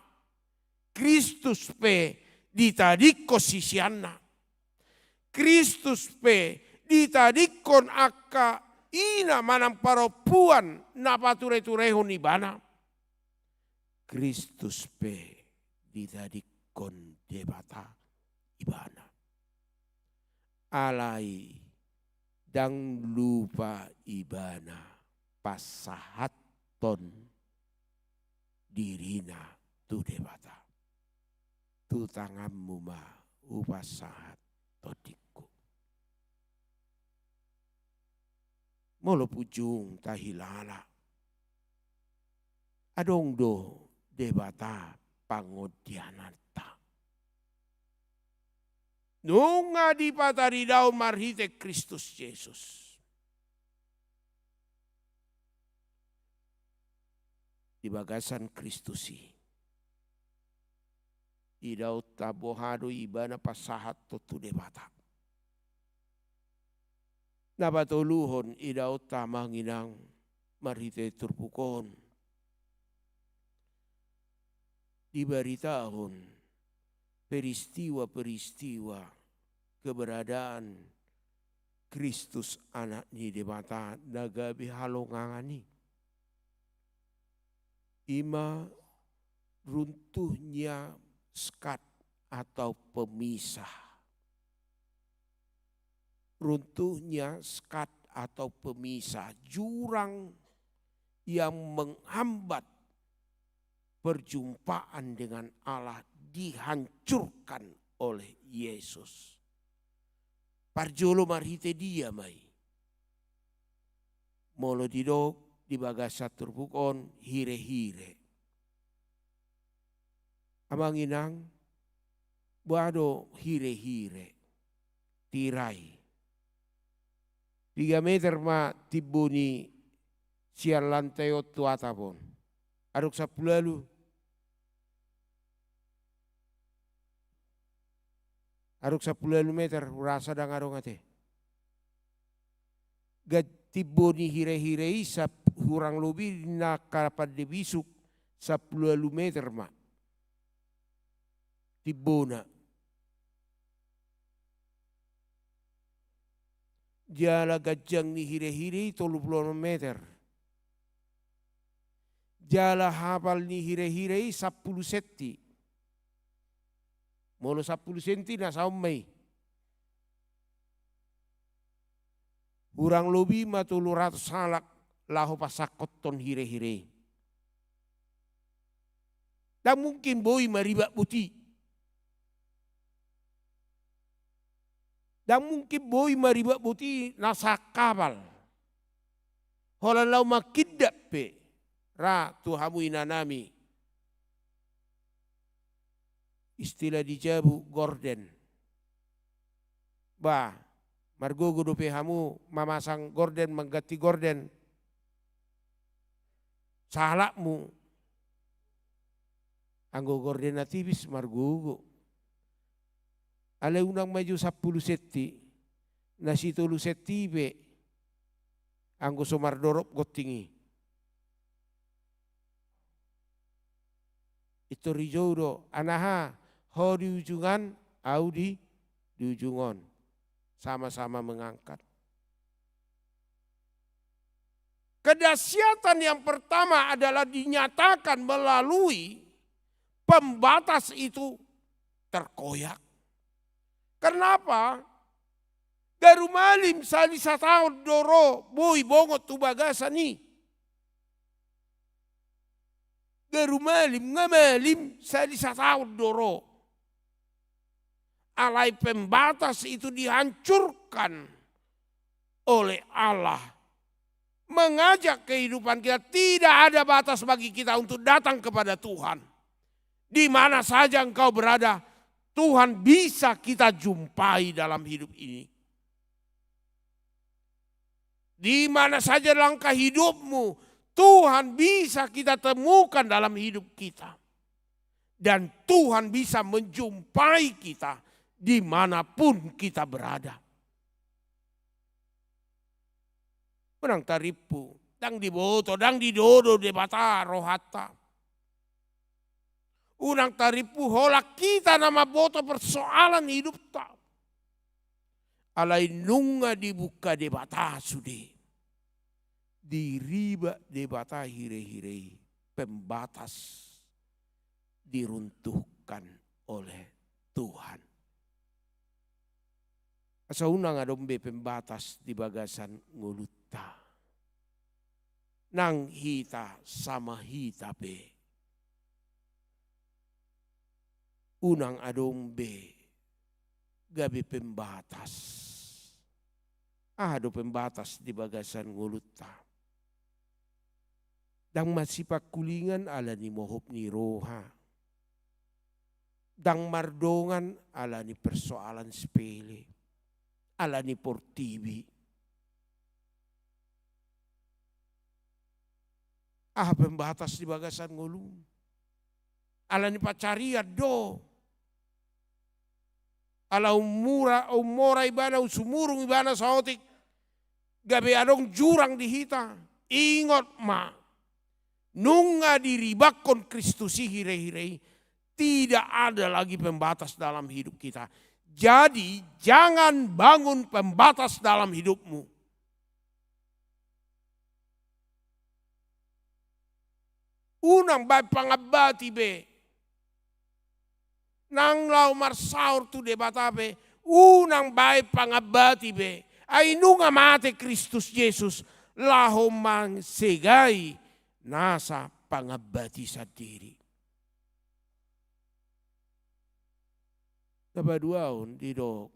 Kristus pe ditadingkon siseanna. Kristus pe ditadingkon angka ina manang parompuan na pature-turehon ibana. Kristus pe ditadingkon Debata ibana. Alai ndang lupa ibana pasahathon dirina tu Debata. Tu tanganmu ma hupasahat tondingku. Molo punjung tahilala, adong do Debata pangondiananta. Nunga dipataridahon marhite Kristus Jesus. Di bagasan Kristus i, idaonta boha do ibana pasahathon tu Debata. Na patoluhon idaonta, amang inang, marhite turpuk on, dibaritahon peristiwa-peristiwa keberadaan Kristus, Anak ni Debata, na gabe halongangan i. I ma runtuhnya sekat atau pemisah. Runtuhnya sekat atau pemisah, jurang yang menghambat perjumpaan dengan Allah dihancurkan oleh Yesus. Parjolo marhite dia ma i? Molo didok di bagasan turpuk on, hire-hire. Amang inang, boha do hire-hire? Tirai. Piga meter ma timbo ni sian lantai on tu atap on? Adong sampulu ualu? Adong sampulu ualu meter, hurasa ndang adong ate. Ga-, timbo ni hire-hire i sap-, hurang lobi na angka pande bisuk sampulu ualu meter ma timbona. Jala ganjang ni hire-hire i tolu pulu onom meter. Jala hapal ni hire-hire i sampulu senti. Molo sampulu senti na saon ma i. Hurang lobi ma tolu ratus halak laho pasangkothon hire-hire i. Ndang mungkin boi maribak boti. Ndang mungkin boi maribak boti na sangkapal. Holan laho manghindat pe ra tu hamu inanami. Istilah di jabu gorden. Bah, margogo dope hamu mamasang gorden, mangganti gorden. Sahalakmu. Anggo gorden na tipis margogo. Alai unang ma jo sampulu senti, na sitolu senti pe anggo so mardorop gonting i. Pintor dijou do, anaha, ho di ujung an, au di, di ujung on. Sama-sama mengangkat. Kedahsyatan yang pertama adalah dinyatakan melalui pembatas itu terkoyak. Kenapa? Garu malim sali sataon do ro boi bongot tu bagasan i. Garu malim, nga malim sali sataon do ro. Alai pembatas itu dihancurkan oleh Allah. Mengajak kehidupan kita, tidak ada batas bagi kita untuk datang kepada Tuhan. Di mana saja engkau berada, Tuhan bisa kita jumpai dalam hidup ini. Di mana saja langkah hidupmu, Tuhan bisa kita temukan dalam hidup kita. Dan Tuhan bisa menjumpai kita di mana pun kita berada. Unang tarimpu, ndang diboto, ndang didodo Debata rohanta. Unang tarimpu holan hita na mamboto persoalan hidupta. Alai nunga dibuka Debata sude. Diribak Debata hirehire i, pembatas diruntuhkan oleh Tuhan. Asa unang adong be pembatas di bagasan ngolunta. Nang hita sama hita pe. Unang adong be gabe pembatas. Aha do pembatas di bagasan ngolunta? Ndang masipangkulingan ala ni mohop ni roha. Ndang mardongan ala ni persoalan sepele, ala ni portibi. Aha pembatas di bagasan ngolu? Ala ni pansarian do. Ala ummura, ummora ibana, sumurung ibana saotik. Gabe adong jurang di hita. Ingot ma. Nunga diribakkon Kristus i hirehire i. Tidak ada lagi pembatas dalam hidup kita. Jadi, jangan bangun pembatas dalam hidupmu. Unang baen pangambati be. Nang laho marsaor tu Debata pe, unang baen pangambati be. Ai nunga mate Kristus Jesus laho mansegai nasa pangambati sandiri. Na paduahon didok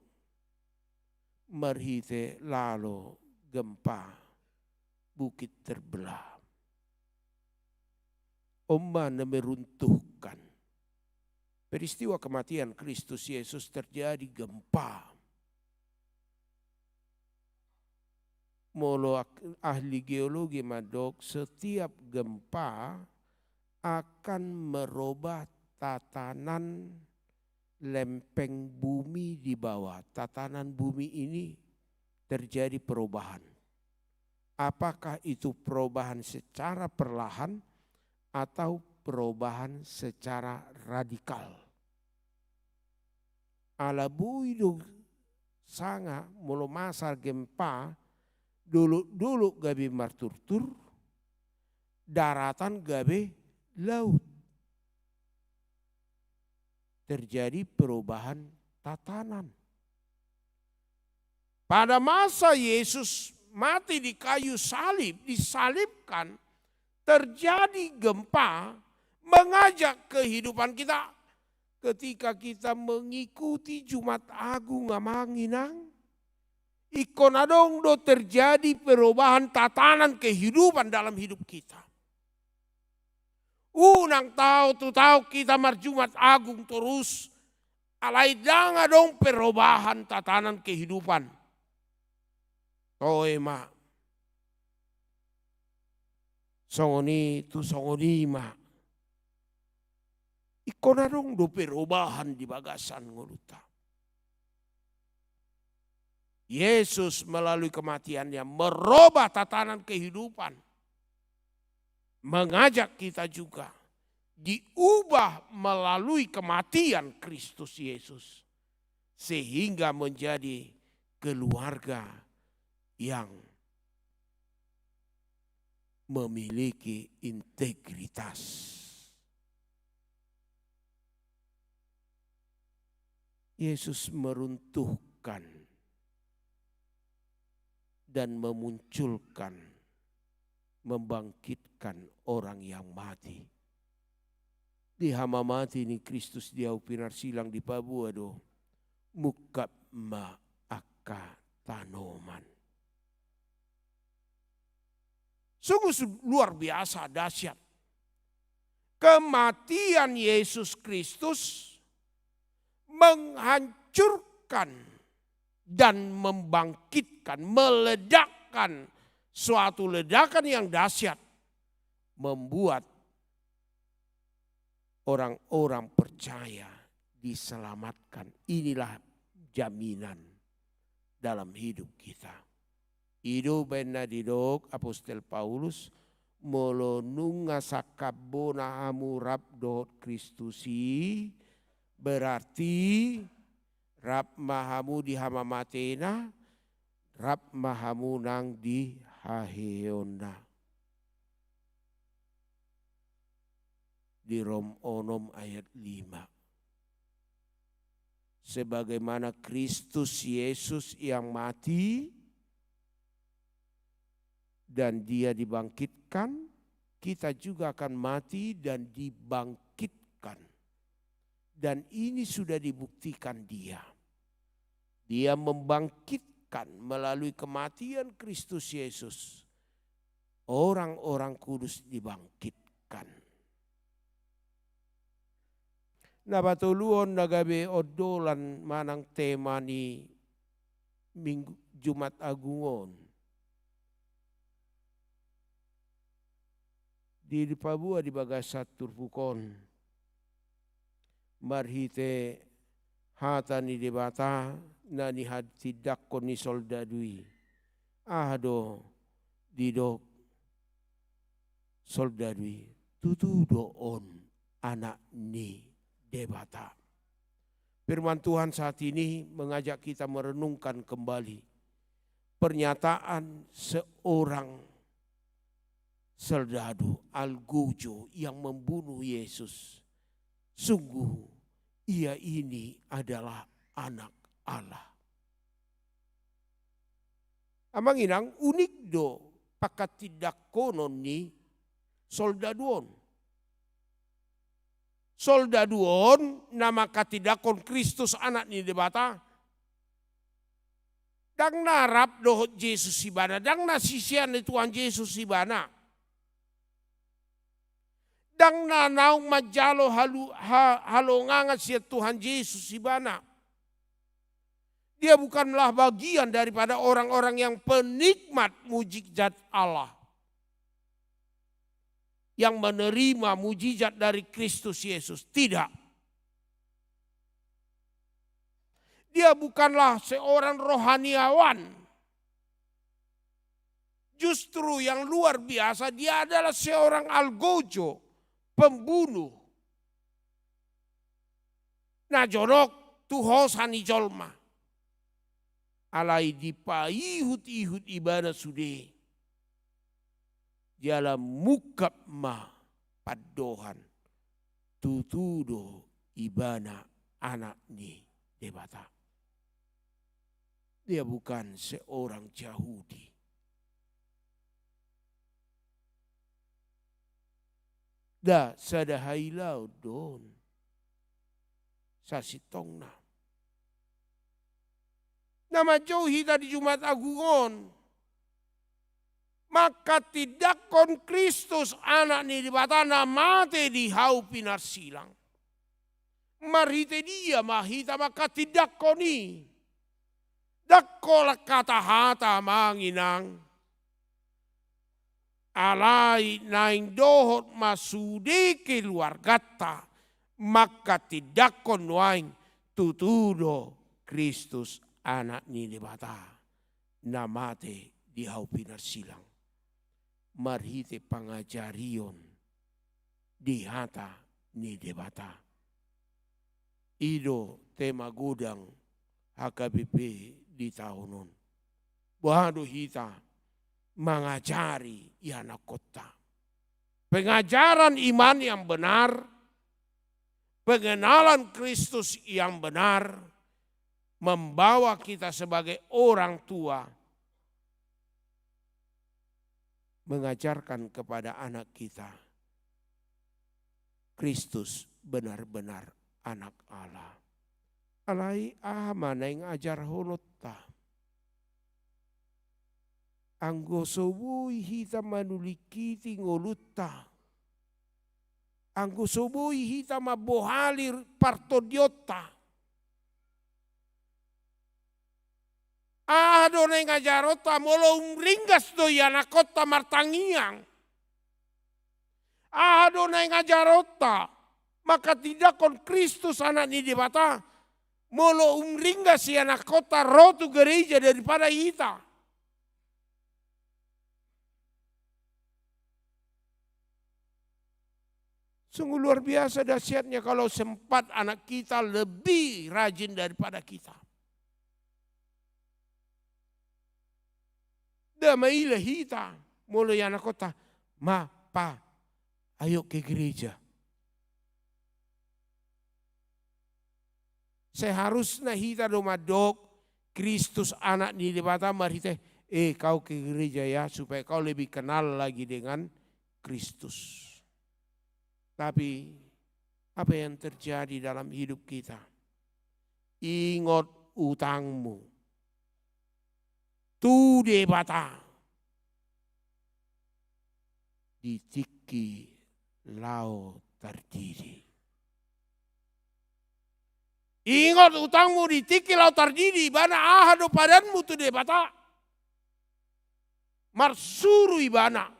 marhite lalo gempa bukit terbelah. On ma na meruntuhkan. Peristiwa kematian Kristus Yesus terjadi gempa. Molo ak-, ahli geologi mandok, setiap gempa akan merubah tatanan lempeng bumi di bawah. Tatanan bumi ini terjadi perubahan. Apakah itu perubahan secara perlahan atau perubahan secara radikal? Ala boi do sanga molo masa gempa, dolok-dolok gabe marturtur, daratan gabe laut. Terjadi perubahan tatanan. Pada masa Yesus mati di kayu salib, disalibkan, terjadi gempa, mengajak kehidupan kita. Ketika kita mengikuti Jumat Agung, Amang Inang, Ingkon adong do terjadi perubahan tatanan kehidupan dalam hidup kita. Unang taon tu taon hita marjumat agung torus, alai ndang adong perubahan tatanan kehidupan. Toe ma. Songon i tu songon i ma. Ingkon adong do perubahan di bagasan ngolunta. Yesus melalui kematian-Nya merubah tatanan kehidupan. Mengajak kita juga diubah melalui kematian Kristus Yesus. Sehingga menjadi keluarga yang memiliki integritas. Yesus meruntuhkan dan memunculkan, membangkitkan orang yang mati. Di hamamate ni Kristus di ahu pinarsilang dipaboa do, mungkap ma angka tanoman. Sungguh su-, luar biasa dahsyat. Kematian Yesus Kristus menghancurkan dan membangkitkan, meledakkan suatu ledakan yang dahsyat, membuat orang-orang percaya diselamatkan. Inilah jaminan dalam hidup kita. I do baen na didok apostel Paulus, molo nunga sangkap bona hamu rap dohot Kristus i, berarti rap ma hamu di hamamatena, rap ma hamu nang di haheheonna. Di Rom onom ayat lima. Sebagaimana Kristus Yesus yang mati dan Dia dibangkitkan, kita juga akan mati dan dibangkitkan. Dan ini sudah dibuktikan Dia. Dia membangkitkan melalui kematian Kristus Yesus. Orang-orang kudus dibangkitkan. Na patoluhon na gabe ondolan manang tema ni Minggu, Jumat Agung on. Di, dipaboa di bagasan turpuk on. Marhite hata ni Debata na nihatindangkon ni soldadu i. Aha do didok soldadu i? Tutu do on anak ni Debata. Firman Tuhan saat ini mengajak kita merenungkan kembali pernyataan seorang soldadu algojo yang membunuh Yesus. Sungguh, ia ini adalah Anak Allah. Amang inang, unik do panghatindangkonon ni soldadu on. Soldadu on na manghatindangkon Kristus Anak ni Debata. Ndang na rap dohot Jesus ibana, ndang na sisean ni Tuhan Jesus ibana. Ndang na naung manjalo halu-, ha-, halongangan sian Tuhan Jesus ibana. Dia bukanlah bagian daripada orang-orang yang penikmat mujizat Allah, yang menerima mujizat dari Kristus Yesus. Tidak. Dia bukanlah seorang rohaniawan. Justru yang luar biasa, dia adalah seorang algojo, pembunuh. Na jonok tu hosa ni jolma. Alai dipaihut-ihut ibana sude. Jala mungkap ma pandohan. Tutu do ibana Anak ni Debata. Dia bukan seorang Jahudi. Nda sada hailaon do on. Sasintongna. Na manjou hita di Jumat Agung on, manghatindanghon Kristus, Anak ni Debata, na mate di hau pinarsilang. Marhite dia ma hita manghatindanghon i? Ndang holan hata-hata, amang inang. Alai naeng dohot ma sude keluarganta manghatindanghon nuaeng tutu do Kristus, Anak ni Debata, na mate di hau pinarsilang, marhite pangajarion di hata ni Debata. I do tema godang H K B P di taon on. Boha do hita mangajari ianakhonta? Pengajaran iman yang benar, pengenalan Kristus yang benar, membawa kita sebagai orang tua mengajarkan kepada anak kita Kristus benar-benar Anak Allah. Alai aha ma naeng ajarhononta? Anggo so boi hita manulingkiti ngolunta, anggo so boi hita mambohali partondionta, aha do naeng ajarhonta molo umringgas do ianakhonta martangiang? Aha do naeng ajarhonta manghatindanghon Kristus, Anak ni Debata, molo umringgas ianakhonta ro tu gereja daripada hita? Sungguh luar biasa dahsyatnya kalau sempat anak kita lebih rajin daripada kita. Nda maila hita molo ianakhonta, "Ma, Pa, ayo ke gereja." Seharusna hita do mandok Kristus, Anak ni Debata, marhite, "Eh, kau ke gereja ya, supaya kau lebih kenal lagi dengan Kristus." Tapi apa yang terjadi dalam hidup kita? Ingot utangmu tu Debata di tingki laho tardidi. Ingot utangmu di tingki laho tardidi, ibana aha do padanmu tu Debata? Marsuru ibana,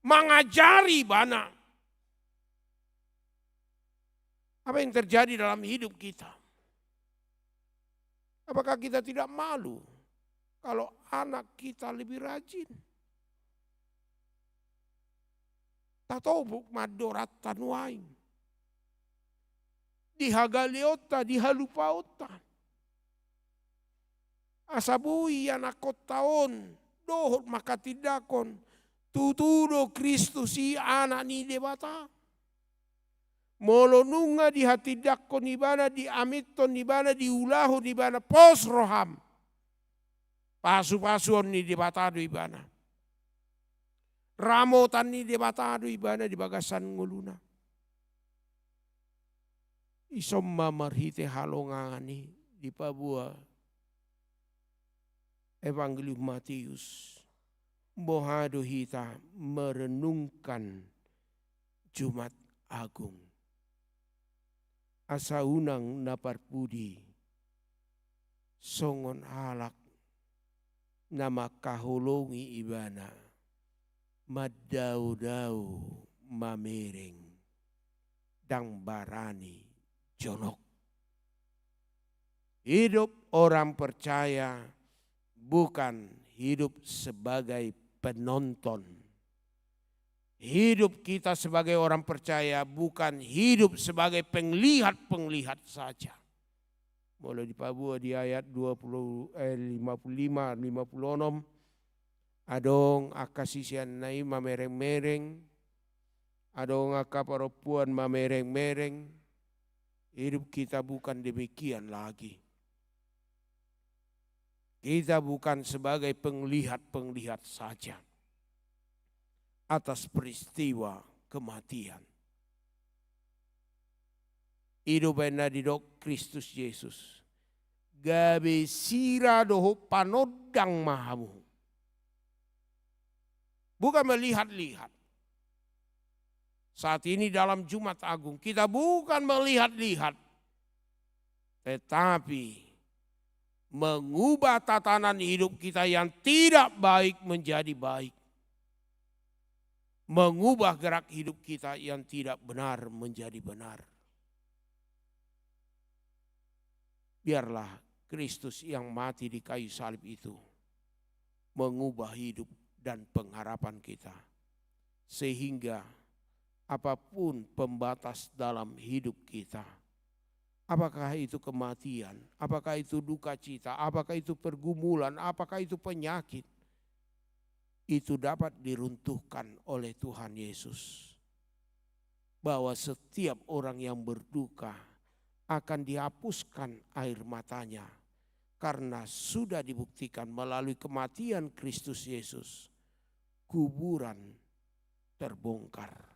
mangajari ibana. Apa yang terjadi dalam hidup kita? Apakah kita tidak malu kalau anak kita lebih rajin? Tatobuk ma andoranta nuaeng di hagaleonta, di halupaonta. Asa boi ianakhonta on dohot manghatindanghon, tutu do Kristus i Anak ni Debata. Molo nunga dihatindanghon ibana, diaminhon ibana, diulahon ibana, pos roham, pasupasuon ni Debata do ibana. Ramotan ni Debata do ibana di bagasan ngoluna. Ison ma marhite halongangan i dipaboa Evangelium Matius, boha do hita merenungkan Jumat Agung. Asa unang na parpudi songon halak na mangkaholongi ibana, mandao-dao mamereng, ndang barani jonok. Hidup orang percaya bukan hidup sebagai penonton. Hidup kita sebagai orang percaya bukan hidup sebagai penglihat-penglihat saja. Molo dipaboa di ayat dua puluh, eh, lima puluh lima, lima puluh enam, adong angka siseanna i mamereng-mereng, adong angka parompuan mamereng-mereng. Hidup kita bukan demikian lagi. Kita bukan sebagai penglihat-penglihat saja atas peristiwa kematian. I do umbahen na didok Kristus Jesus, gabe sira dohot panondang ma hamu. Bukan melihat-lihat. Saat ini dalam Jumat Agung, kita bukan melihat-lihat, tetapi mengubah tatanan hidup kita yang tidak baik menjadi baik, mengubah gerak hidup kita yang tidak benar menjadi benar. Biarlah Kristus yang mati di kayu salib itu mengubah hidup dan pengharapan kita, sehingga apapun pembatas dalam hidup kita, apakah itu kematian, apakah itu duka cita, apakah itu pergumulan, apakah itu penyakit, itu dapat diruntuhkan oleh Tuhan Yesus. Bahwa setiap orang yang berduka akan dihapuskan air matanya, karena sudah dibuktikan melalui kematian Kristus Yesus, kuburan terbongkar.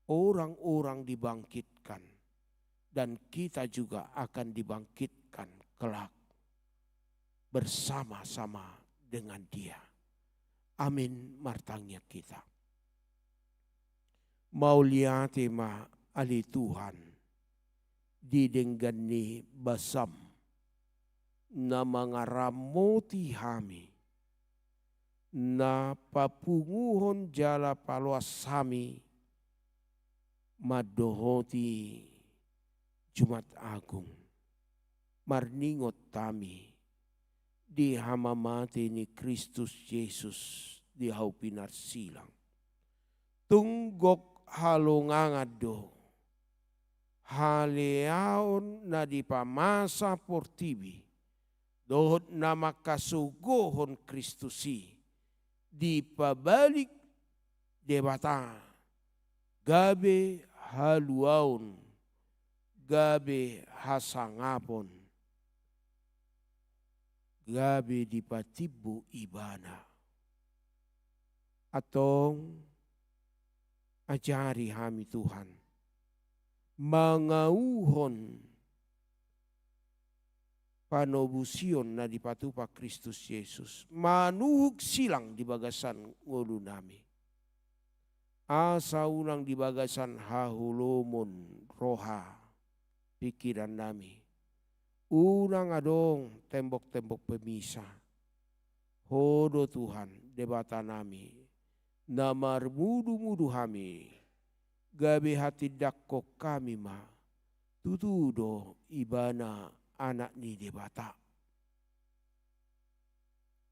Orang-orang dibangkitkan, dan kita juga akan dibangkitkan kelak bersama-sama dengan Dia. Amin. Martangiang hita. Mauliate ma ale Tuhan, di denggan ni basaM, na mangaramoti hami, na papunguhon jala paloas hami mandohoti Jumat Agung. Marningot hami di hamamate ni Kristus Jesus di hau pinarsilang. Tung gok halongangan do haleaon na dipamasa portibi dohot na mangkasogohon Kristus i, dipabalik Debata gabe haluaon, gabe hasangapon, gabe dipatimbo Ibana. Antong ajari hami Tuhan mangauhon panobusion na dipatupa Kristus Jesus, manuhuk silang di bagasan ngolunami. Asa unang di bagasan haholomon roha pikirannami, unang adong tembok-tembok pemisah. Ho do Tuhan Debatanami, na marmudu-mudu hami, gabe hatindangkon hami ma tutu do Ibana Anak ni Debata.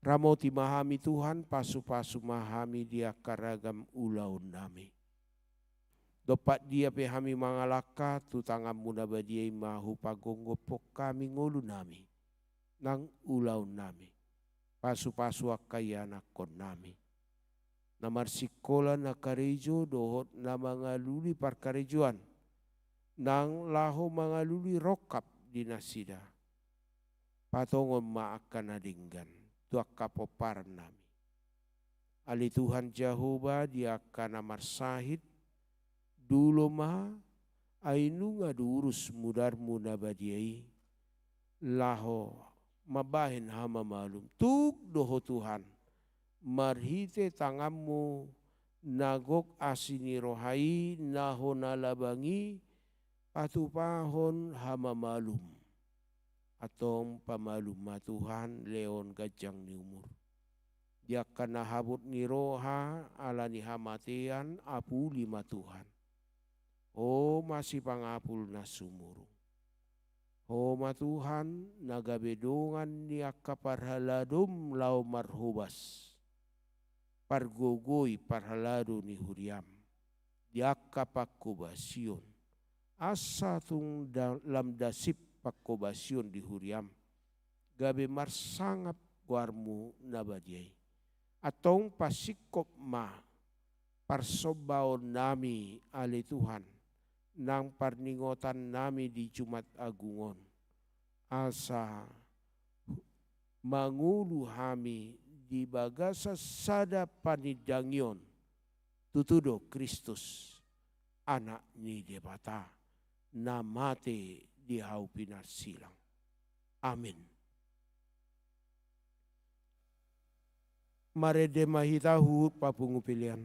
Ramoti ma hami Tuhan, pasu-pasu ma hami di angka ragam ulaonnami. Dompak dia pe hami mangalangka, tu tanganmu na badia i ma hupagomgophon hami ngolunami nang ulaonnami. Pasu-pasu angka ianakkonnami na marsingkola, na karejo dohot na mangalului parkarejoan, nang laho mangalului rongkap di nasida. Patongon ma angka na denggan tu angka pomparan nami. Ale Tuhan Jahowa, di angka na marsahit, dulo ma, ai nunga diurus mudarmu na badia i, laho mambahen hamamalum. Tuk do ho Tuhan, marhite tanganmu na gok asi ni roha i, na hona labang i, patupahon hamamalum. Antong pamalum ma Tuhan lehon ganjang ni umur. Di angka na habot ni roha ala ni hamatean, apuli ma Tuhan. Ho ma sipangapul na sumurung. Ho ma Tuhan na gabe dongan ni angka parhaladom laho marhobas, pargogoi parhalado ni huriam di angka pangkobasion. Asa tung da-, lam dasip pangkobasion di huriam, gabe marsangap goarmu na badia i. Antong pasingkop ma parsombaonnami, ale Tuhan, nang parningotannami di Jumat Agung on, asa mangolu hami di bagasan sada panindangion, tutu do Kristus, Anak ni Debata, na mate di hau pinarsilang. Amen. Marende ma hita huhut papungu pelean.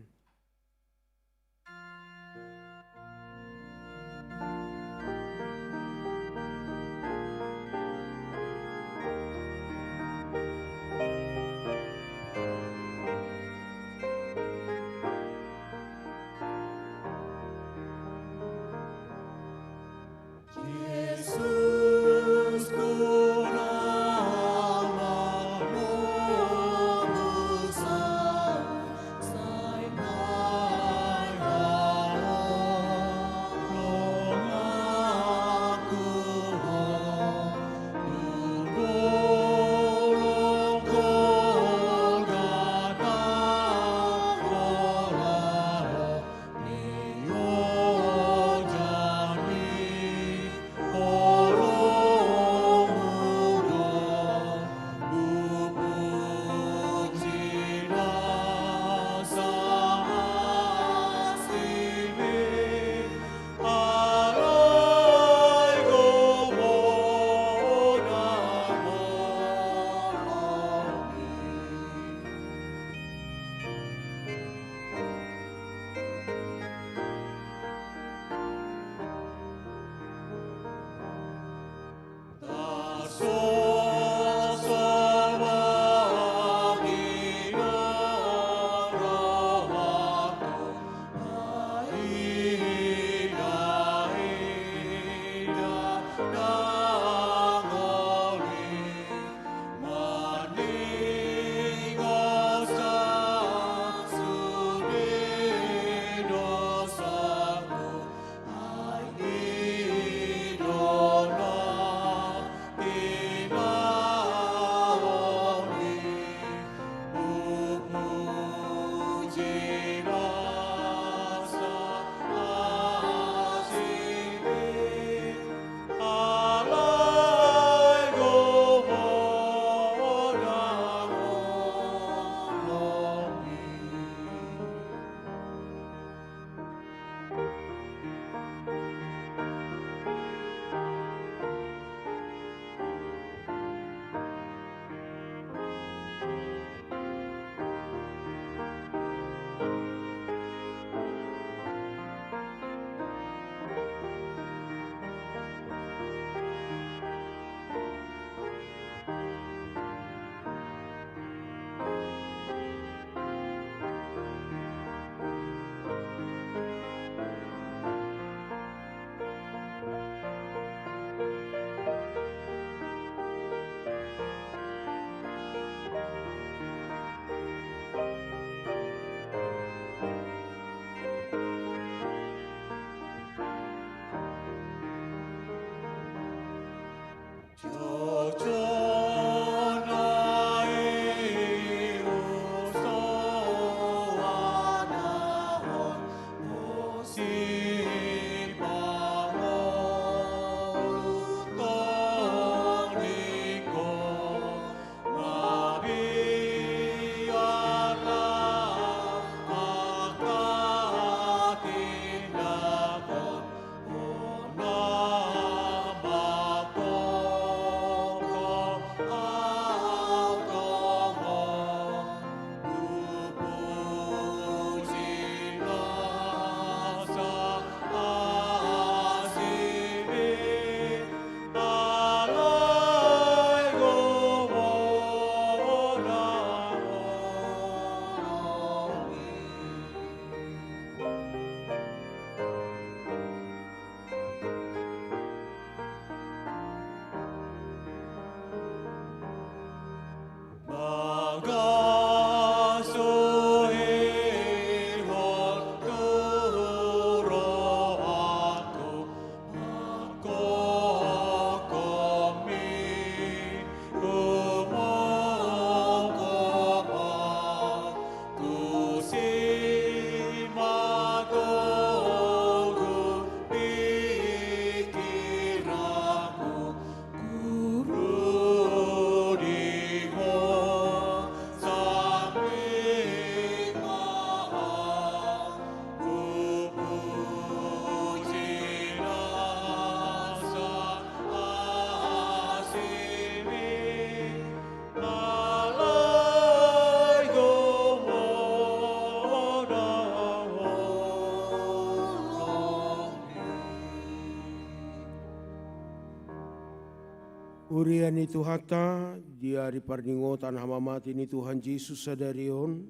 Huria ni Tuhanta, di ari parningotan hamamate ni Tuhan Jesus sadari on,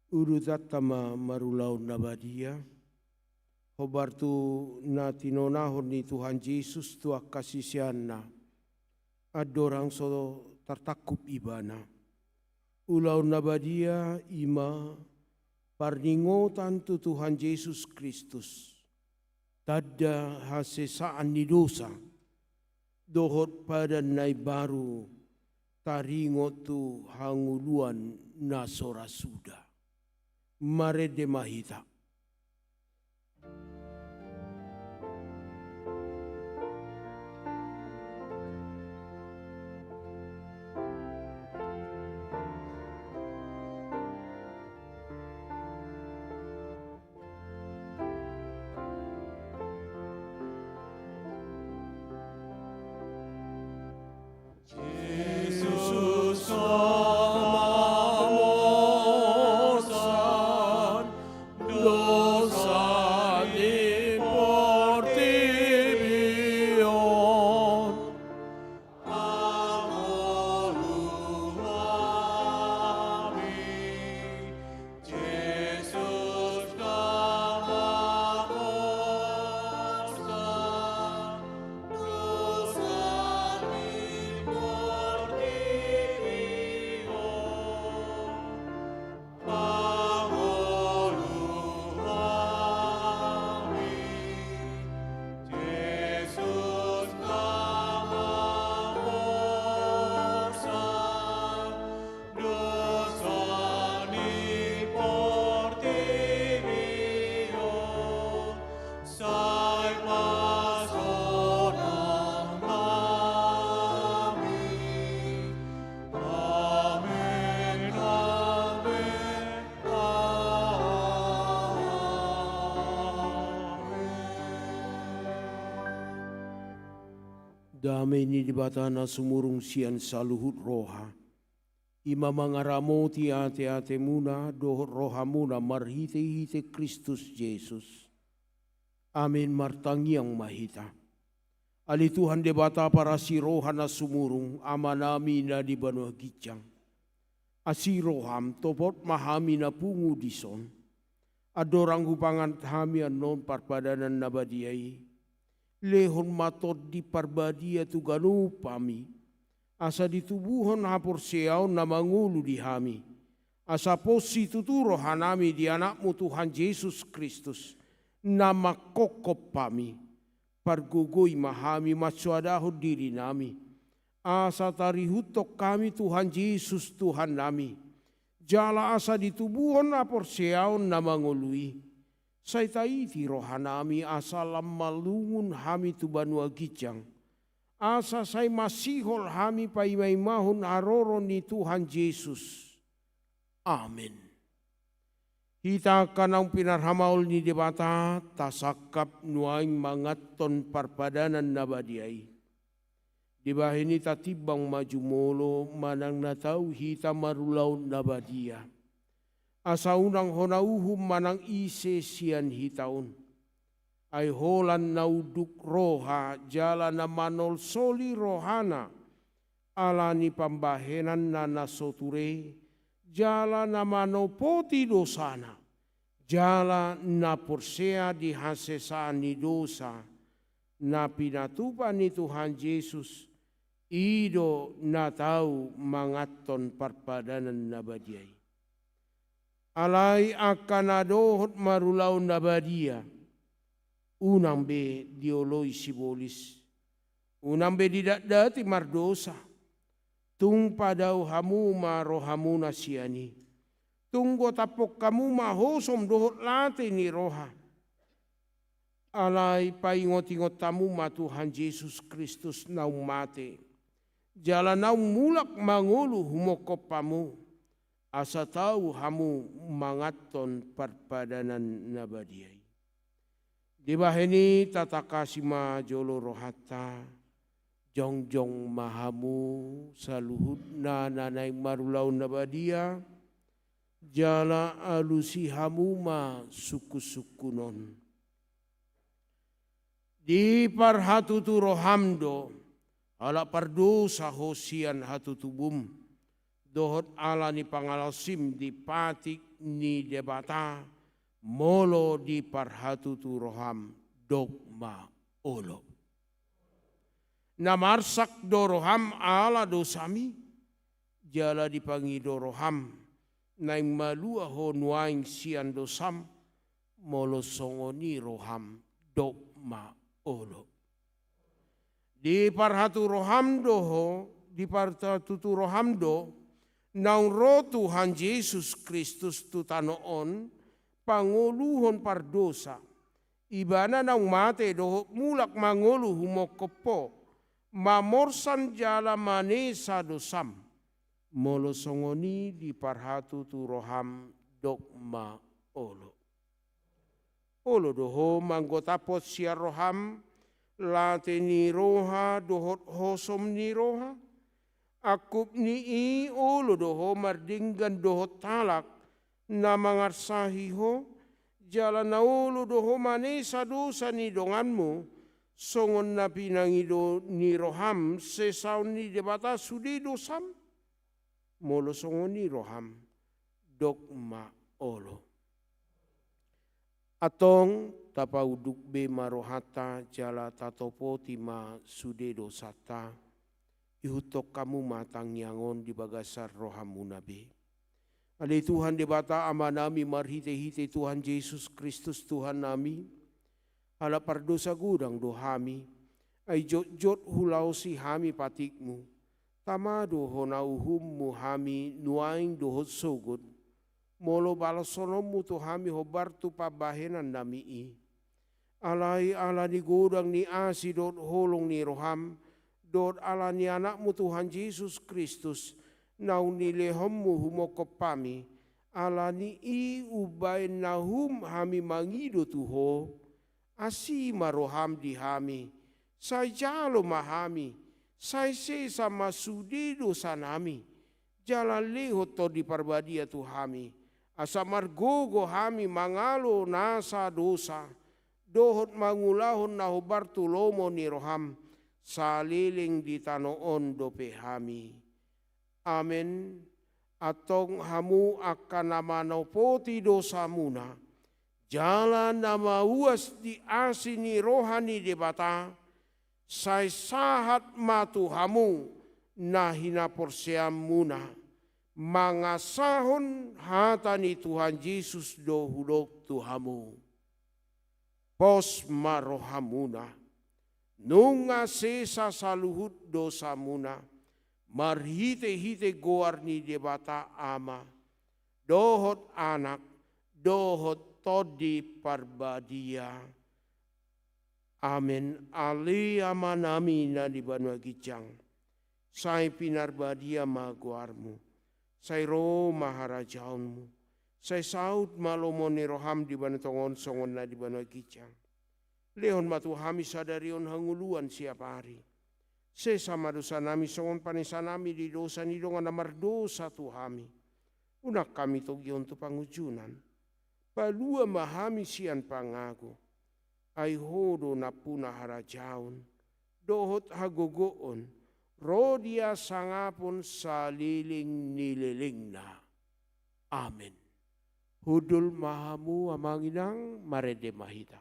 udutanta ma marulaon na badia, hombar tu na tinonahon ni Tuhan Jesus tu angka siseanna, andorang so tartangkup ibana. Ulaon na badia i ma parningotan tu Tuhan Jesus Kristus, tanda hasesaan ni dosa, dohot padan na imbaru taringot tu hangoluan na so ra suda. Marende ma hita. Jesus, hamosan dosa ni portibi on. Pangolu hami. Jesus, hamosan dosa ni portibi on. Pangolu hami. Jesus, hamosan dosa ni portibi on, sai pasonang hami. Amen, amen, amen. Dame ni Debata na sumurung sian saluhut roha, i ma mangaramoti ateatemuna dohot rohamuna marhitehite Kristus Jesus. Amen. Martangiang ma hita. Ale Tuhan Debata parasi roha na sumurung, Amanami na di banua ginjang, asi roham, topot ma hami na pungu dison. Andorang hupangan hami annon parpadanan na badia i, lehon ma Tondi Parbadia tu ganup hami, asa ditubuhon haporseaon na mangolu di hami, asa pos situtu rohanami di Anakmu Tuhan Jesus Kristus, na manghophop hami. Pargogoi ma hami mansoadahon dirinami, asa tarihuthon hami Tuhan Jesus Tuhannami, jala asa ditubuhon haporseaon na mangolu i. Sai taiti rohanami asa lam malungun hami tu banua ginjang, asa sai masihol hami paimaimahon haroro ni Tuhan Jesus. Amen. Hita angka naung pinarhamaol ni Debata, tasangkap nuaeng manganhon parpadanan na badia i. Dibahen i tatimbang ma jumolo manang na tau hita marulaon na badia. Asa unang hona uhum manang ise sian hita on. Ai holan na unduk roha jala na manolsoli rohana ala ni pambahenanna na so ture, jala na manopoti dosana, jala na porsea di hasesaan ni dosa na pinatupa ni Tuhan Jesus, i do na tau manganhon parpadanan na badia i. Alai angka na dohot marulaon na badia, unang be dioloi sibolis, unang be didatdati mardosa. Tung padao hamu ma rohamuna sian i. Tung gotaphon hamu ma hosom dohot late ni roha. Alai paingotingot hamu ma Tuhan Jesus Kristus naung mate, jala naung mulak mangolu humophop hamu, asa tau hamu manganhon parpadanan na badia i. Dibahen i tatangkasi ma jolo rohanta, jongjong ma hamu saluhutna na naeng marulaon na badia, jala alusi hamu ma sungkunsungkun on. Di parhatutu roham do ala pardosa ho sian hatutubum, dohot ala ni pangalaosim di patik ni Debata, molo di parhatutu roham, dok ma olo. Na marsak do roham ala dosami, jala dipangido roham, naeng malua ho nuaeng sian dosam, molo songon i roham, dok ma olo. Di parhatutu roham do ho, di parhatutu roham do, naung ro Tuhan Jesus Kristus tu tano on, pangoluhon pardosa, Ibana naung mate dohot mulak mangolu humongkop ho, mamorsan jala manesa dosam. Molo songon i di parhatutu roham, dok ma olo. Olo do ho manggotaphon sian roham, late ni roha dohot hosom ni roha. Angkup ni i olo do ho mardenggan dohot halak na mangarsahi ho, jala na olo do ho manesa dosa ni donganmu, songon na pinangido ni roham sesaon ni Debata sude dosam. Molo songon i roham, dok ma olo. Antong tapaunduk be ma rohanta jala tatopoti ma sude dosanta. Ihuthon hamu ma tangiang on di bagasan rohamuna be. Ale Tuhan Debata Amanami, marhitehite Tuhan Jesus Kristus Tuhannami, ala pardosa godang do hami, ai jotjot hulaosi hami patikmu. Tama do hona uhummu hami nuaeng dohot sogot, molo balashononmu tu hami hombar tu pambahenannami i. Alai ala ni godang ni asi dohot holong ni roham, dohot ala ni Anakmu Tuhan Jesus Kristus, naung nilehonmu humongkop hami, ala ni i umbahen na hum hami mangido tu ho, asi ma roham di hami, sai jalo ma hami, sai sesa ma sude dosanami, jala lehon Tondi Parbadia tu hami, asa margogo hami mangalo nasa dosa, dohot mangulahon na hombar tu lomo ni roham, saleleng di tano on dope hami. Amen. Antong hamu angka na manopoti dosamuna, jala na mauas di asi ni roha ni Debata, sai sahat ma tu hamu na hinaporseaonmuna, mangasahon hata ni Tuhan Jesus do hudok tu hamu. Pos ma rohamuna, nunga sesa saluhut dosamuna, marhitehite goar ni Debata Ama, dohot Anak, dohot Tondi Parbadia. Amen. Ale Amanami na di banua ginjang, sai pinarbadia ma goarmu. Sai ro ma harajaonmu. Sai saut ma lomo ni roham di banua tonga on songon na di banua ginjang. Lehon ma tu hami sadari on hangoluan siapari. Sesa ma dosanami songon panesanami di dosa ni dongan na mardosa tu hami. Unang hami togihon tu pangunjunan. Palua ma hami sian pangago. Ai ho do nampuna harajaon, dohot hagogoon, ro di hasangapon saleleng ni lelengna. Amen. Hundul ma hamu amang inang, marende ma hita.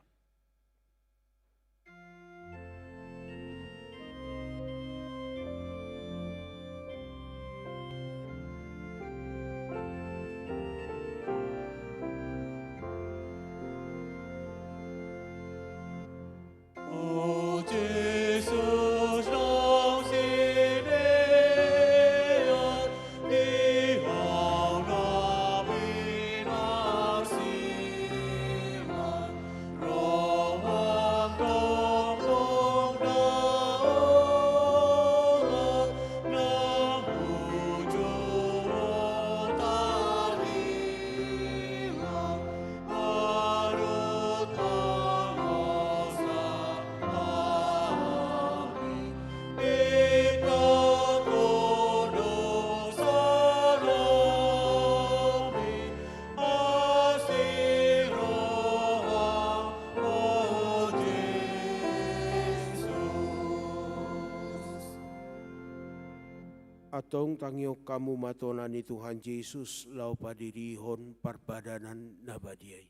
Antong tangihon hamu ma tona ni Tuhan Jesus laho padirihon parpadanan na badia i.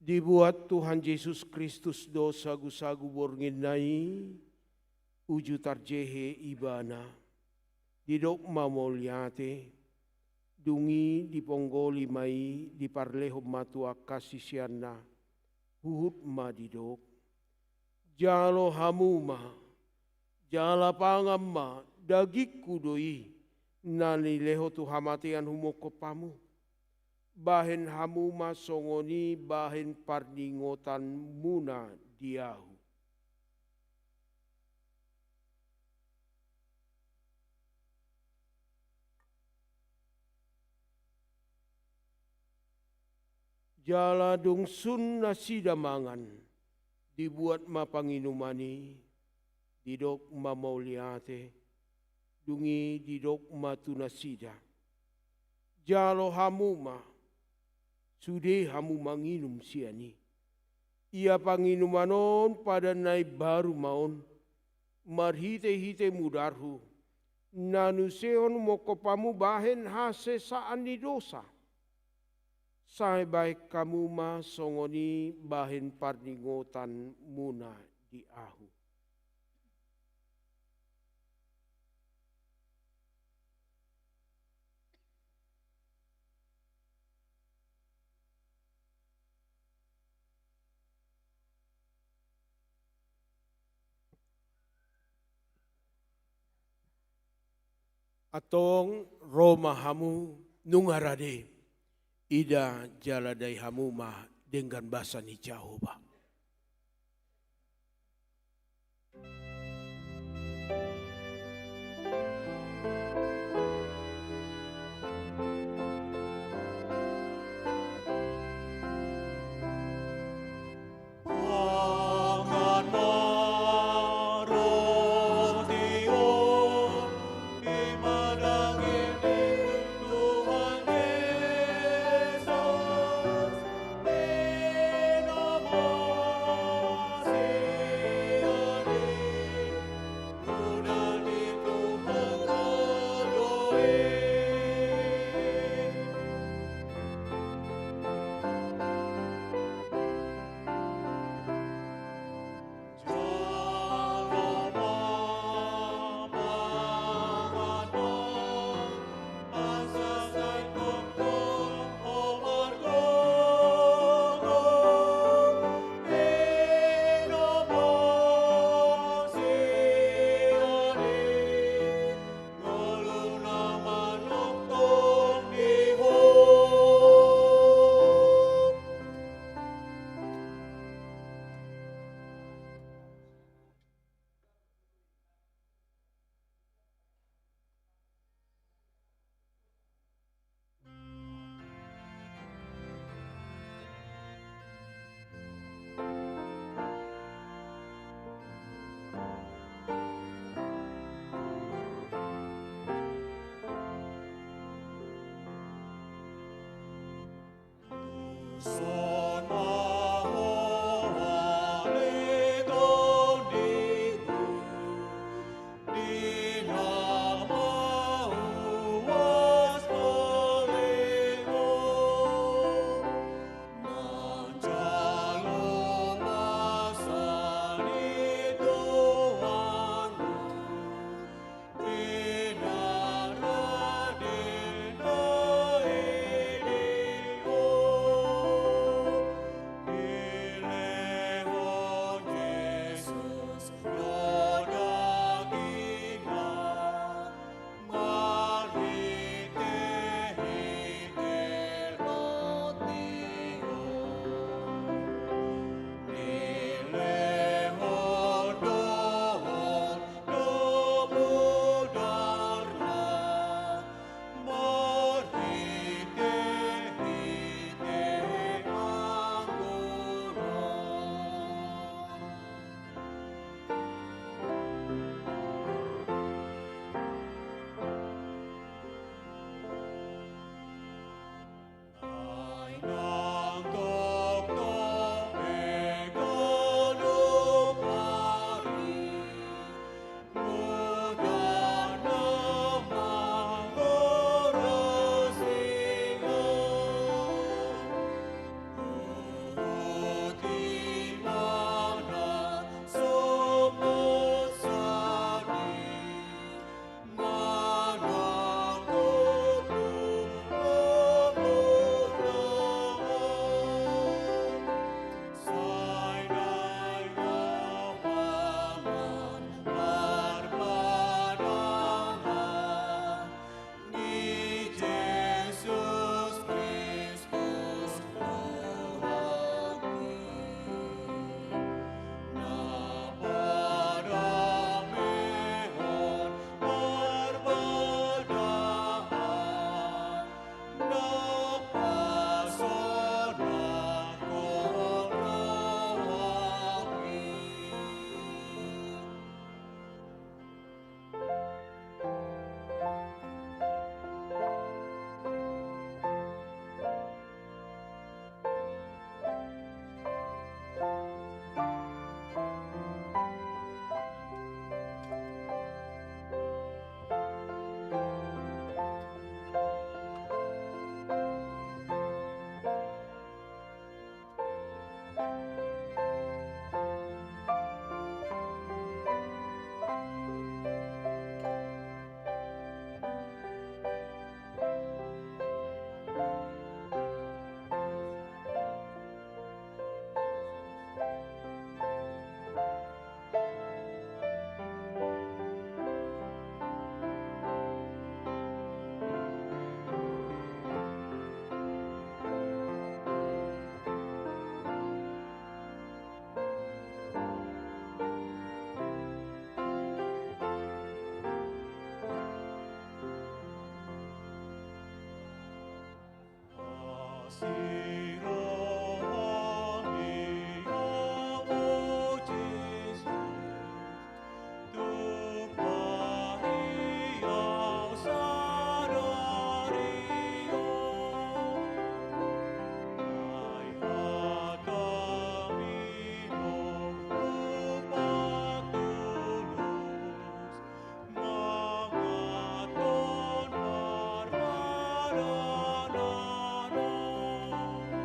Dibuat Tuhan Jesus Kristus do sagusagu borngin na i, uju tarjehe Ibana. Didok ma mauliate, dung i diponggoli ma i, diparlehon ma tu angka siseanna, huhut ma didok: Jalo hamu ma, jala pangan ma, dagingku do i, na nilehon tu hamatean humongkop hamu. Bahen hamu ma songon i bahen parningotanmuna di ahu. Jala dung sun nasida mangan, dibuat ma panginuman i, didok ma mauliate, dung i didok ma tu nasida: Jalo hamu ma, sude hamu manginum sian i. Ia panginuman on padan na imbaru ma on, marhitehite mudarhu, na niusehon humongkop hamu bahen hasesaan ni dosa. Sai bahen hamu ma songon i bahen parningotanmuna di ahu. Antong ro ma hamu, nunga rade, ida jala dai hamu ma denggan basa ni Jahowa. Sirohami, o Jesus, tumpahi au sadari on. Ai hatami do hupatulus, mangathon paradanan on.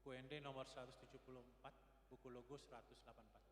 Q N D nomor seratus tujuh puluh empat, buku Logos seratus delapan puluh empat.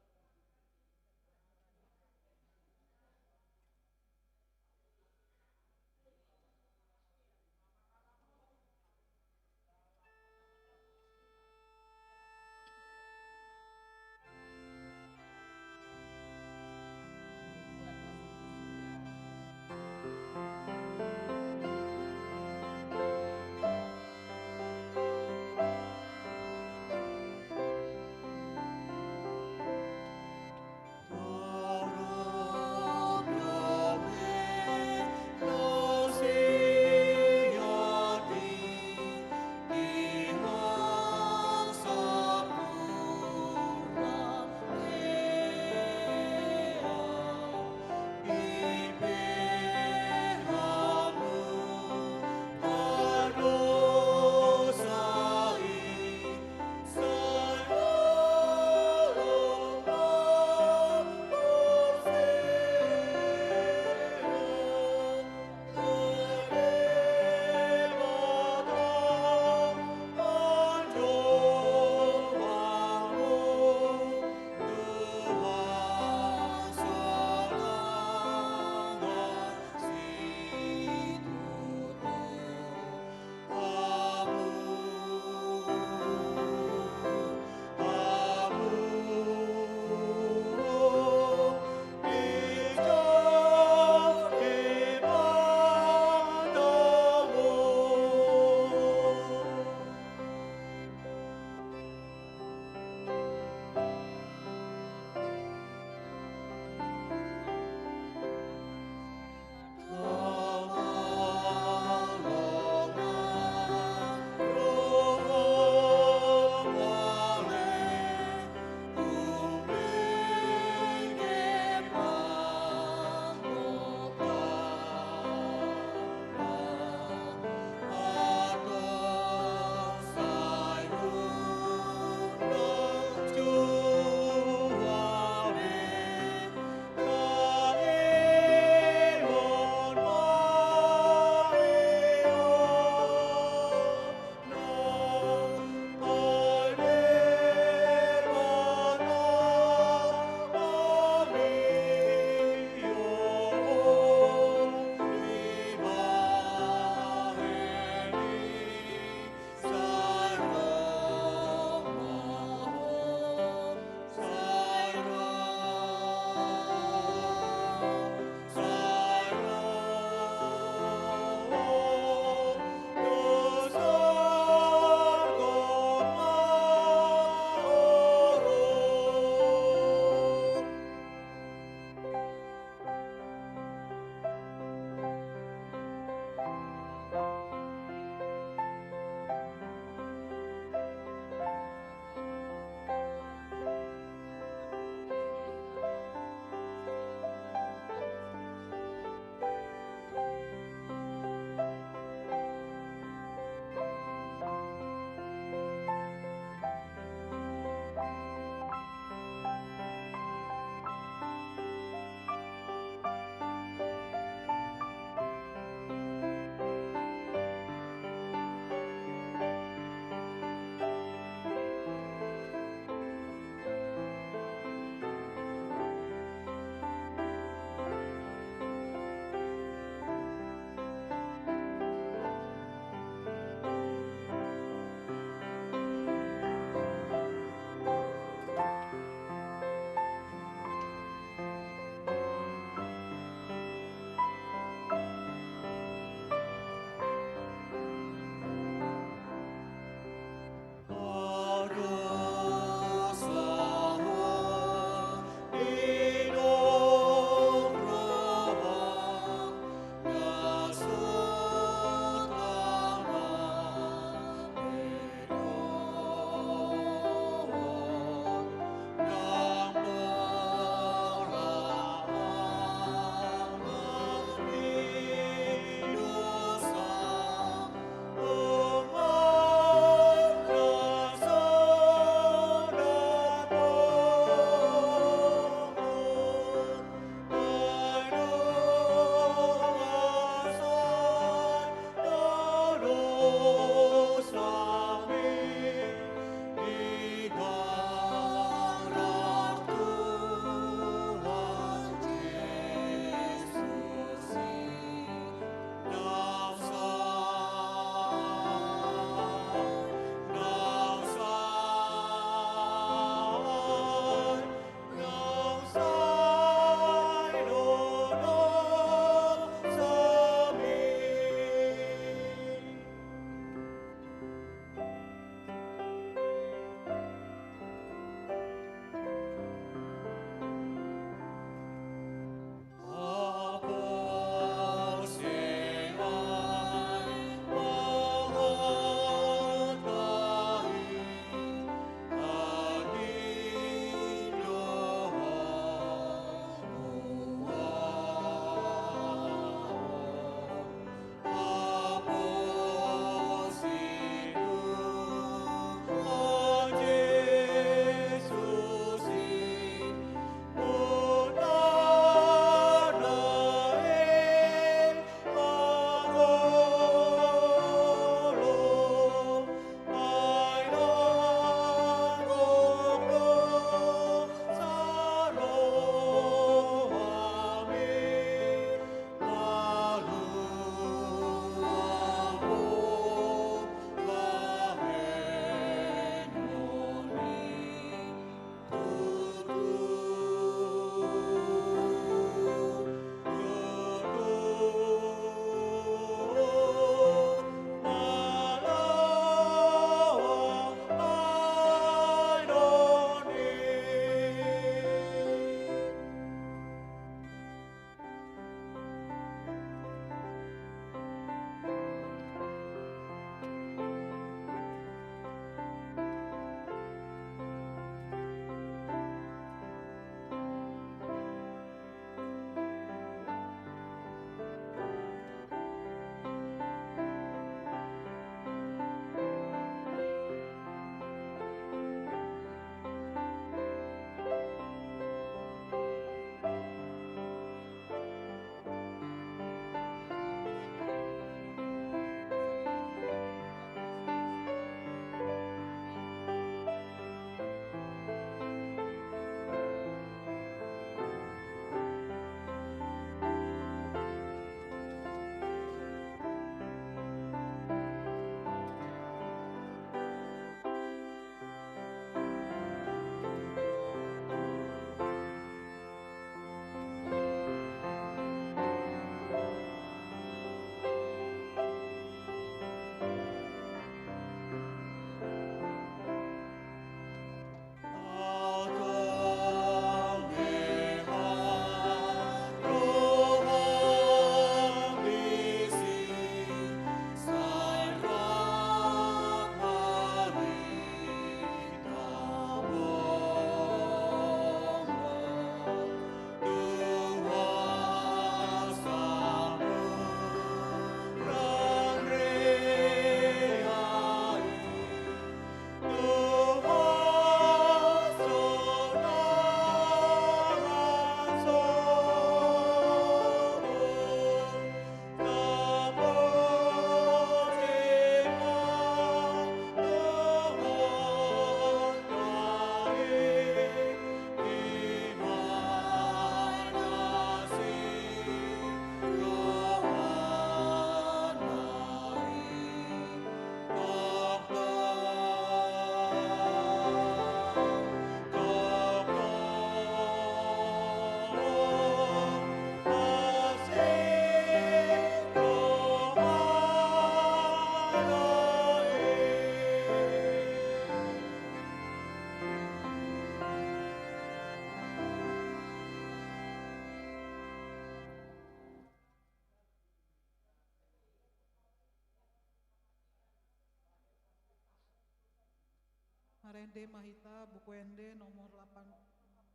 Marende ma hita, Buku Ende nomor lapan,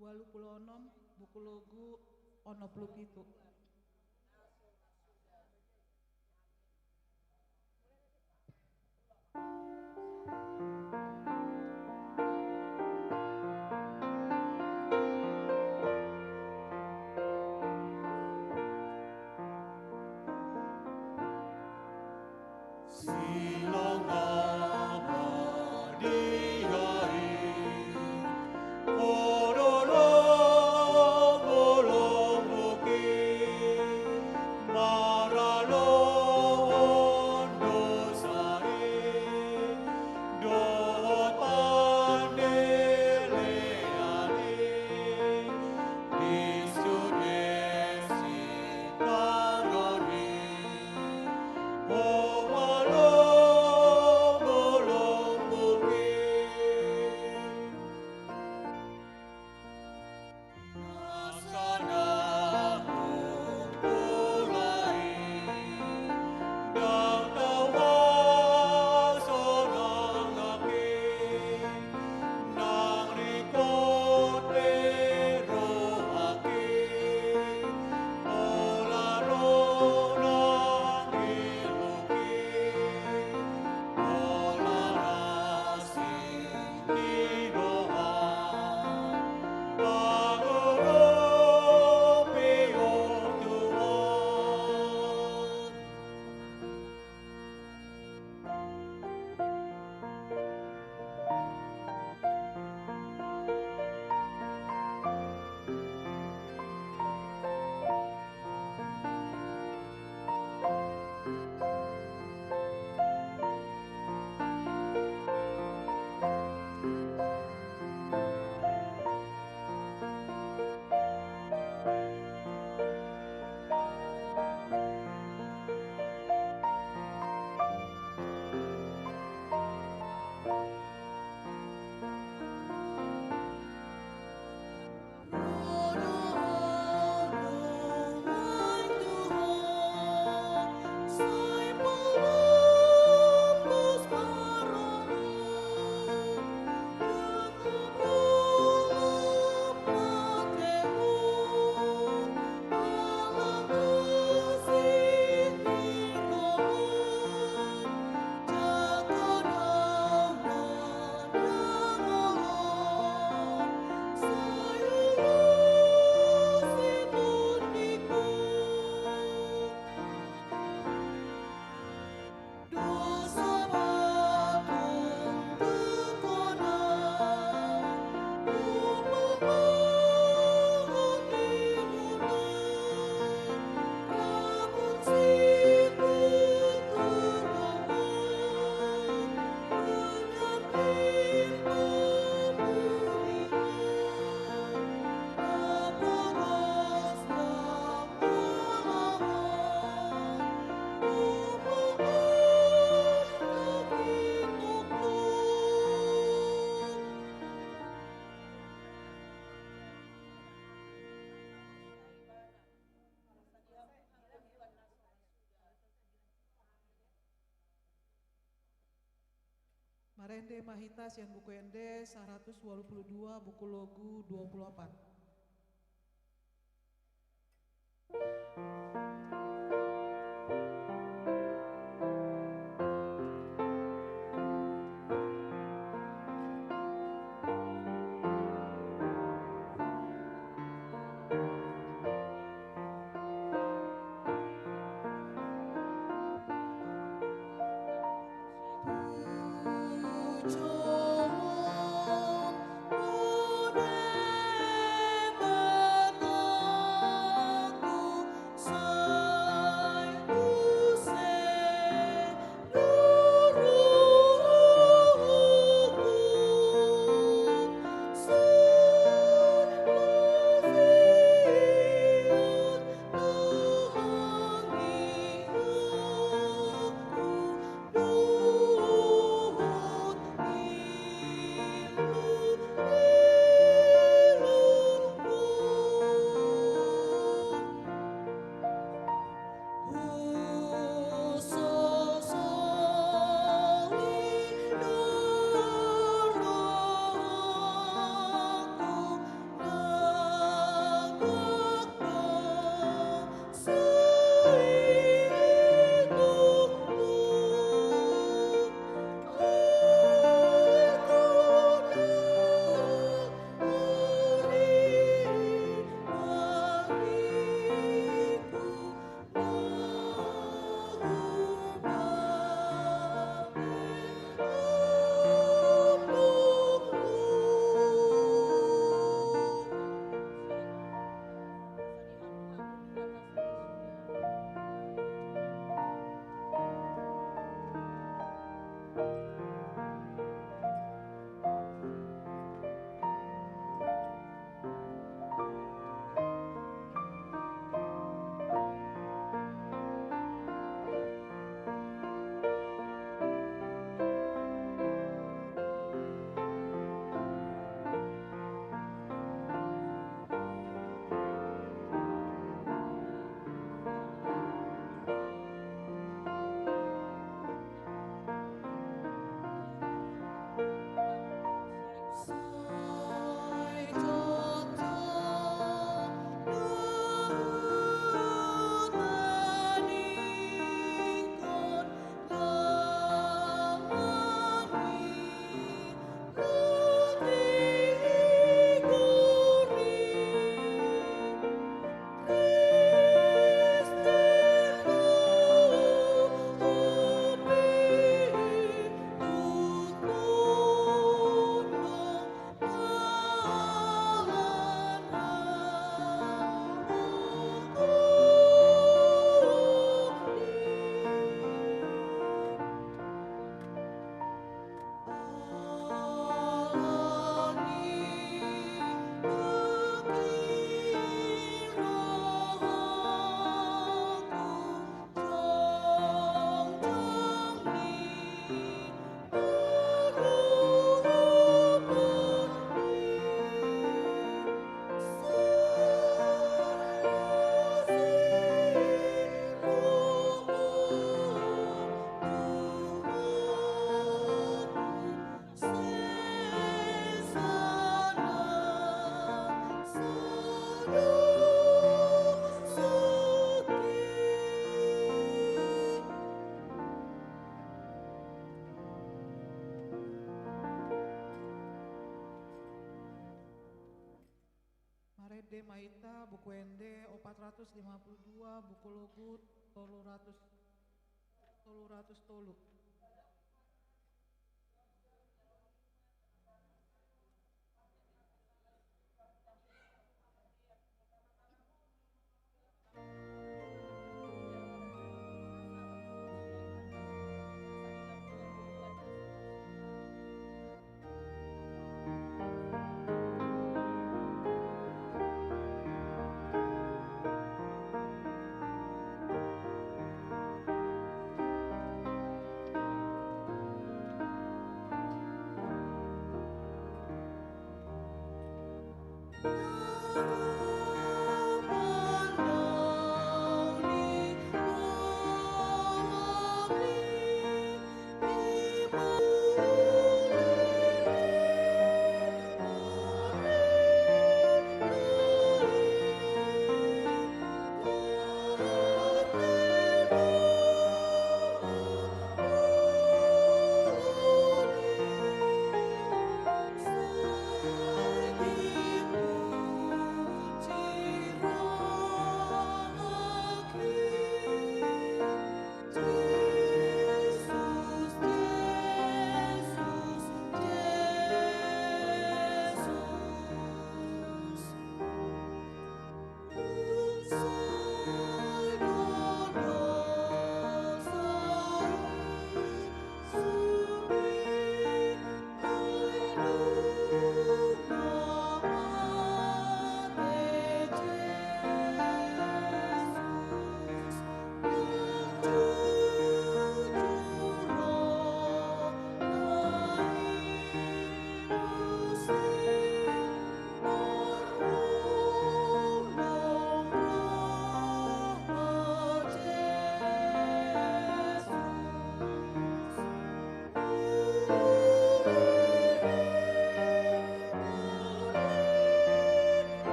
walu pulu onom, buku logu onom pulu pitu. Marende ma hita sian Buku Ende saratus walu pulu dua, buku logu dua pulu opat. Marende ma hita, Buku Ende opat ratus lima puluh dua, Buku Logut tolu ratus, tolu ratus tolu.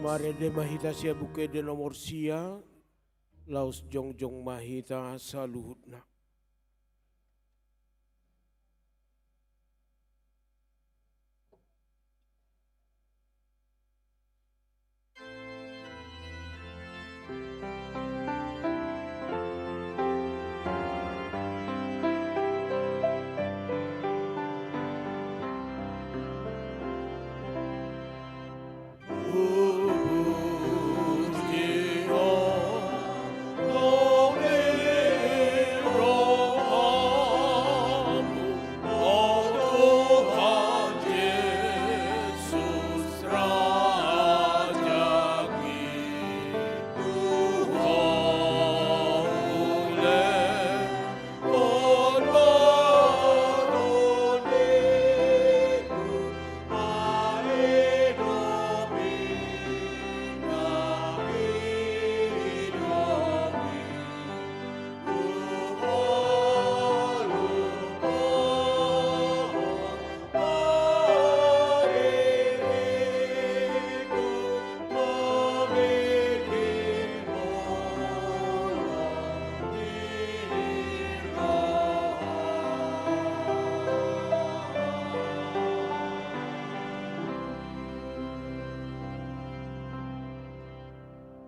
Marende ma hita sian Buku Ende nomor sia, laos jongjong ma hita saluhutna.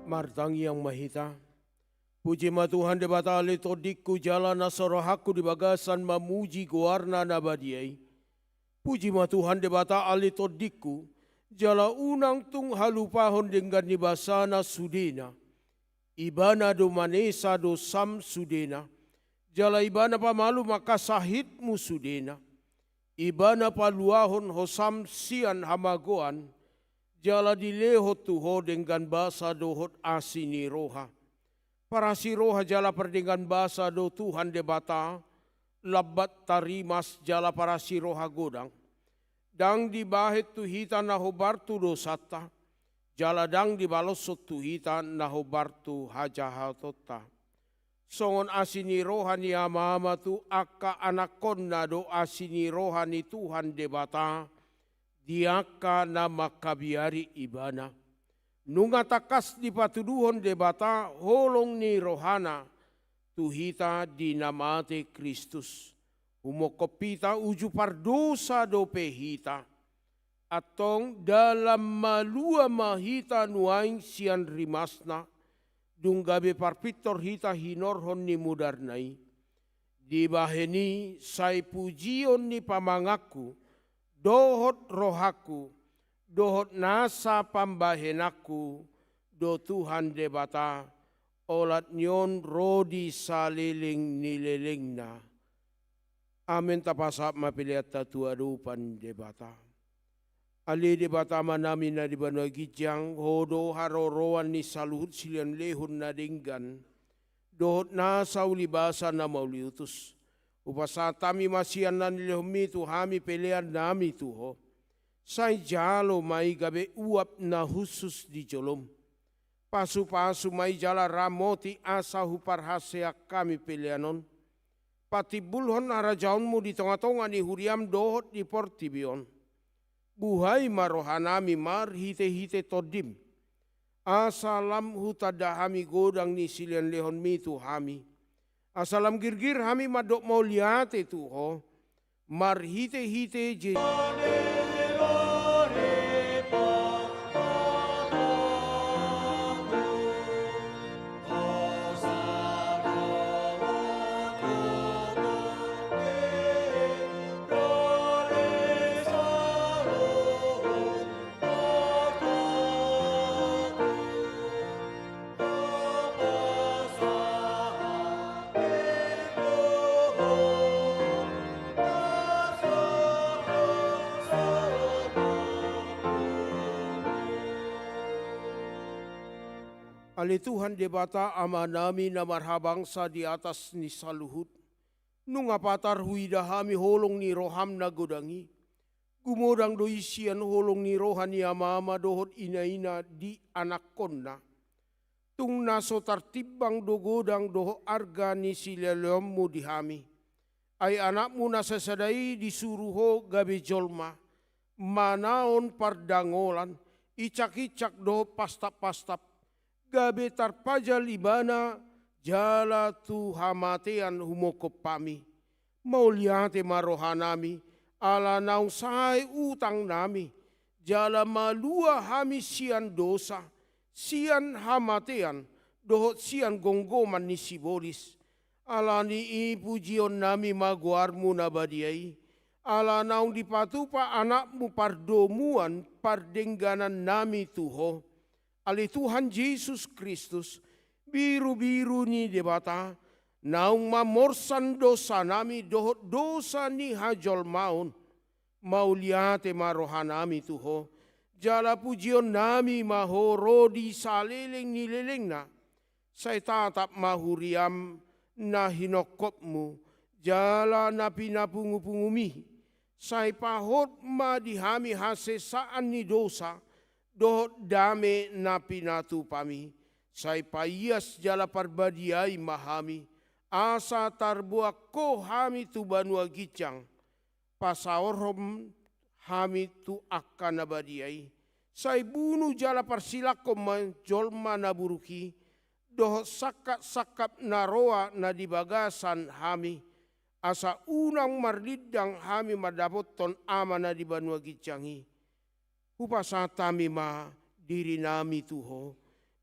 Martangiang ma hita. Puji ma Tuhan Debata ale tondingku jala na so rohangku di bagasan mamuji goarna na badia i. Puji ma Tuhan Debata ale tondingku, jala unang tung halupahon denggan ni basana sudena. Ibana do manesa dosam sudena, jala ibana pamalum angka sahitmu sudena. Ibana paluahon hosam sian hamagoan, jala dilehon tu ho denggan basa dohot asi ni roha. Parasi roha jala pardenggan basa do Tuhan Debata, lambat tarimas jala parasi roha godang. Ndang dibahen tu hita na hombar tu dosanta, jala ndang dibaloshon tu hita na hombar tu hajahatonta. Songon asi ni roha ni ama-ama tu angka anakkonna do asi ni roha ni Tuhan Debata, di angka na mangkabiari ibana. Nunga tangkas dipatuduhon Debata holong ni rohana tu hita di na mate Kristus. Humongkop hita uju pardosa dope hita. Antong dalan malua ma hita nuaeng sian rimasna, dung gabe parpintor hita hinorhon ni mudarna i. Dibahen i sai pujion ni pamanganku, dohot rohangku, dohot nasa pambahenanku, do Tuhan Debata, olat ni on ro di saleleng ni lelengna. Amen. Tapasahat ma peleanta tu adopan Debata. Ale Debata Amanami na di banua ginjang, Ho do haroroan ni saluhut silehon-lehon na denggan, dohot nasa ulibasa na mauliutus. Hupasahat hami ma sian na nilehonmi tu hami peleannami tu Ho. Sai jalo ma i gabe uap na hushus di jolom. Pasu-pasu ma i jala ramoti asa huparhaseang hami pelean on. Patimbulhon harajaonmu di tonga-tonga ni huriam dohot di portibi on. Buhai ma rohanami marhite-hite Tondim. Asa lam hutanda hami godang ni silehon-lehonmi tu hami. Asa lam girgir hami mandok mauliate tu Ho. Marhite-hite Je- Ale Tuhan Debata Amanami na marhabangsa di atas ni saluhut, nunga patar huida hami holong ni roham na godang i. Gumodang do i sian holong ni roha ni ama-ama dohot ina-ina di anakkonna. Tung na so tartimbang do godang dohot arga ni silehon-lehonmu di hami. Ai anakmu na sasada i disuru Ho gabe jolma, manaon pardangolan, incak-incak dohot pastap-pastap, gabe tarpajal ibana jala tu hamatean humongkop hami. Mauliate ma rohanami, ala naung sae utangnami, jala malua hami sian dosa, sian hamatean, dohot sian gomgoman ni sibolis. Ala ni i pujionnami ma goarmu na badia i, ala naung dipatupa Anakmu pardomuan pardenganannami tu Ho. Ale Tuhan Jesus Kristus, birubiru ni Debata, naung mamorsan dosanami dohot dosa ni hajolmaon, mauliate ma rohanami tu Ho, jala pujionnami ma Ho ro di saleleng ni lelengna. Sai tatap ma huriam na hinongkopmu, jala na pinapungupunguMi. Sai pahot ma di hami hasesaan ni dosa, dohot dame na pinatupaMi. Sai paias jala parbadiai ma hami, asa tarboan Ho hami tu banua ginjang. Pasaorhon hami tu angka na badia i. Sai bunu jala parsilangkon ma jolma na buruk i, dohot sangkap-sangkap na roa na di bagasan hami, asa unang marlindang hami mandapothon Ama na di banua ginjang i. Hupasahat hami ma dirinami tu Ho,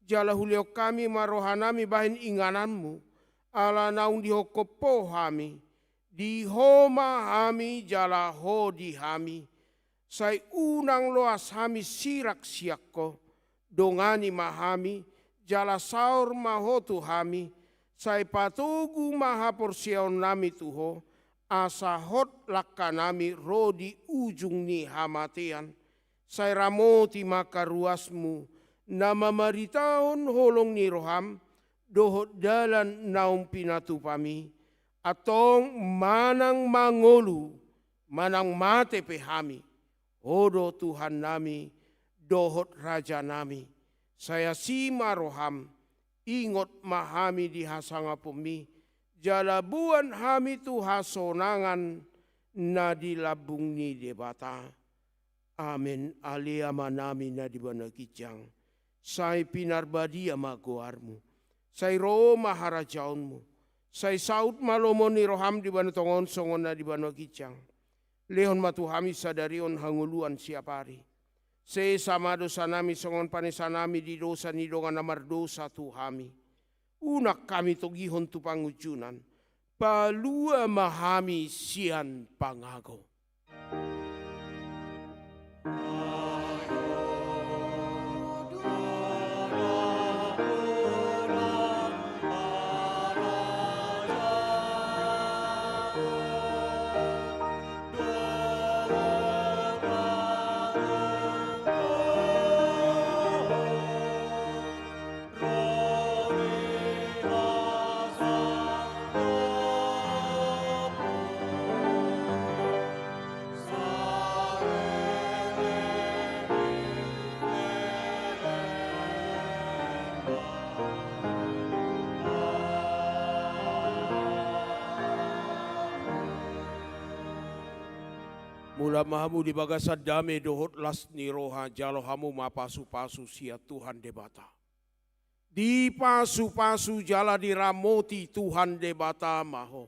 jala hulehon hami ma rohanami bahen ingananMu, ala naung dihongkop Ho hami. Di Ho ma hami jala Ho di hami. Sai unang loas hami sirang sian Ho. Dongani ma hami, jala saor ma Ho tu hami. Sai patogu ma haporseaonnami tu Ho, asa hot langkanami ro di ujung ni hamatean. Sai ramoti ma angka ruasMu, na mamaritahon holong ni rohaM, dohot dalan naung pinatupaMi. Antong manang mangolu, manang mate pe hami, Ho do Tuhannami, dohot Rajanami. Sai asi ma rohaM, ingot ma hami di hasangaponMi, jala boan hami tu hasonangan na di lambung ni Debata. Amen. Ale Amanami na di banua ginjang, sai pinarbadia ma goarMu. Sai ro ma harajaonMu. Sai saut ma lomo ni rohaM di banua tonga on songon na di banua ginjang. Lehon ma tu hami sadari on hangoluan siapari. Sesa ma dosanami songon panesanami di dosa ni dongan na mardosa tu hami. Unang hami togihon tu pangunjunan. Palua ma hami sian pangago. Mulak ma hamu di bagasan dame dohot las ni roha, jalo hamu ma pasupasu sian Tuhan Debata. Dipasupasu jala diramoti Tuhan Debata ma ho.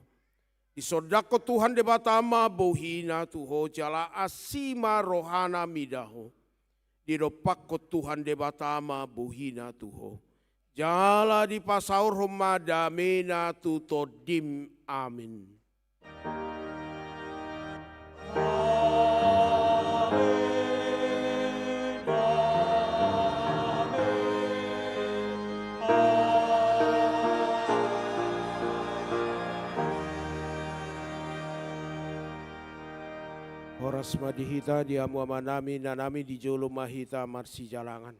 Disondangkon Tuhan Debata ma bohina tu ho jala asi ma rohana mida ho. Didompakkon Tuhan Debata ma bohina tu ho. Jala dipasaorhon ma damena tu tondim. Amin. Horas ma di hita, di hamu amanami, inanami, di jolo ma hita marsijalangan.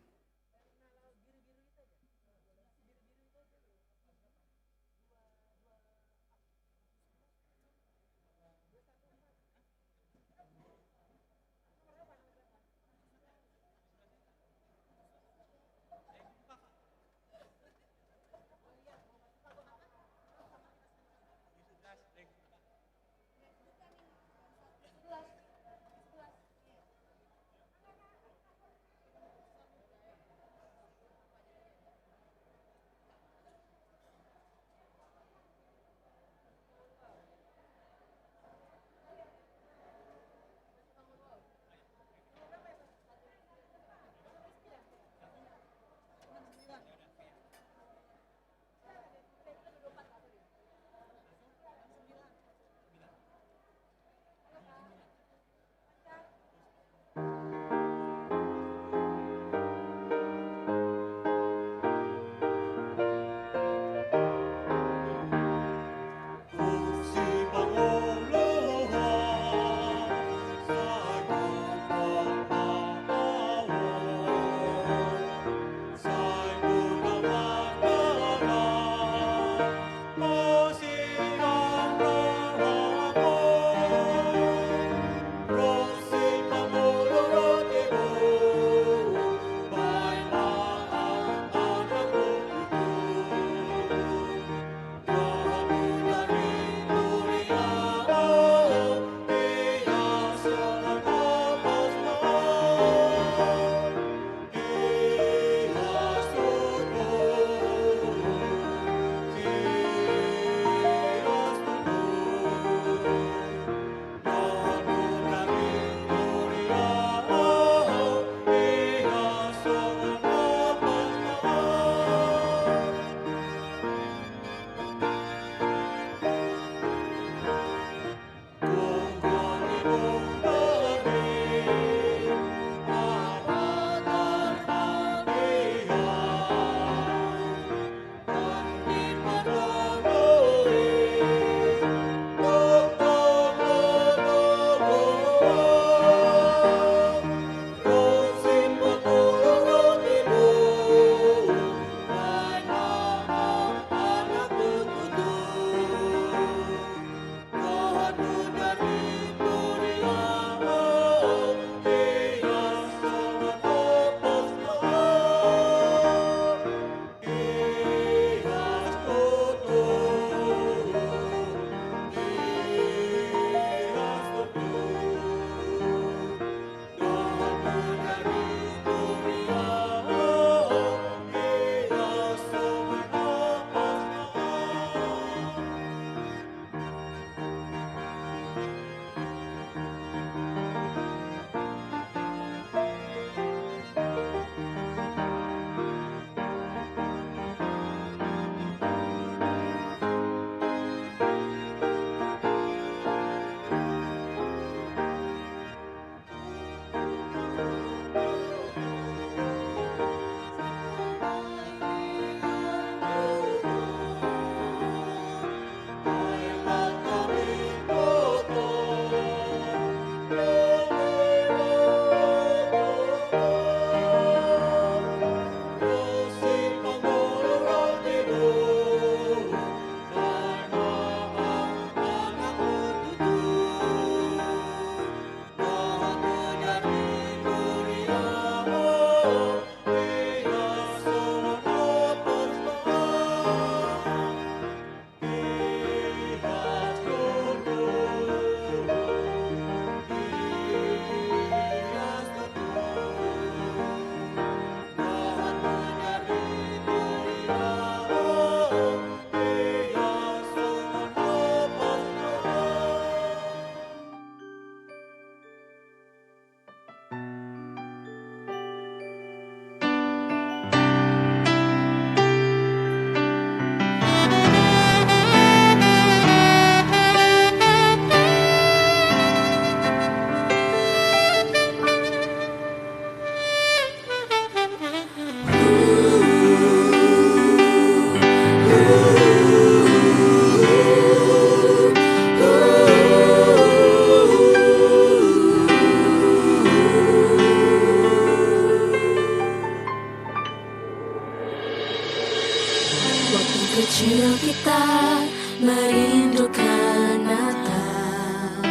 Kecil kita merindukan Natal,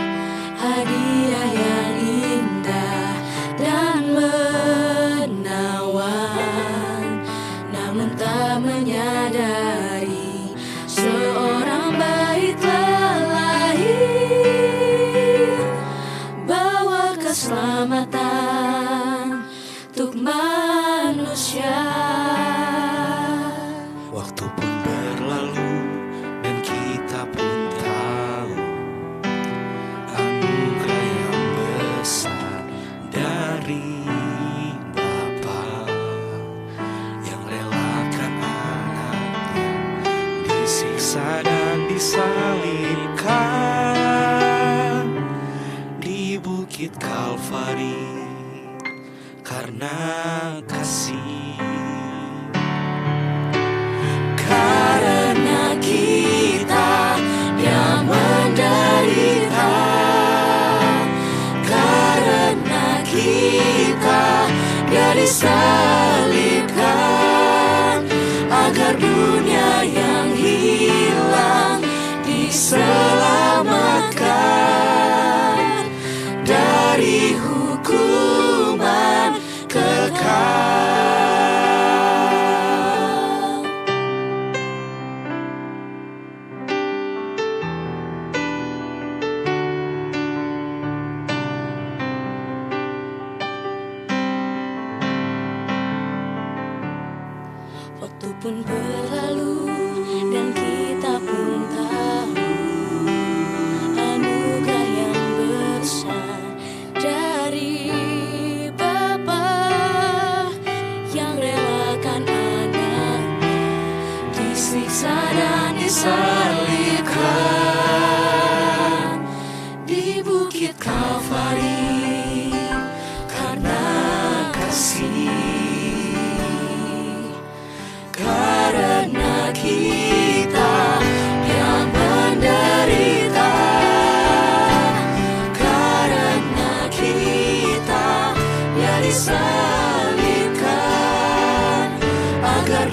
hadiah yang indah dan menawan. Namun tak menyadari seorang bayi telah lahir, bawa keselamatan untuk manusia. Waktu pun berlalu dan kita pun tahu anugerah yang besar dari Bapa yang relakan anaknya disiksa dan disalibkan di Bukit Kalvari karena kasih. Karena kita dia menderita, karena kita dia disalibkan, agar dunia yang hilang diselamatkan dari hukuman kekal. Waktu pun berlalu dan kita pun tahu anugerah yang besar dari Bapa yang relakan anaknya disiksa dan disalibkan di Bukit Kalvari karena kasih. Karena kita dia menderita, karena kita dia disalibkan, agar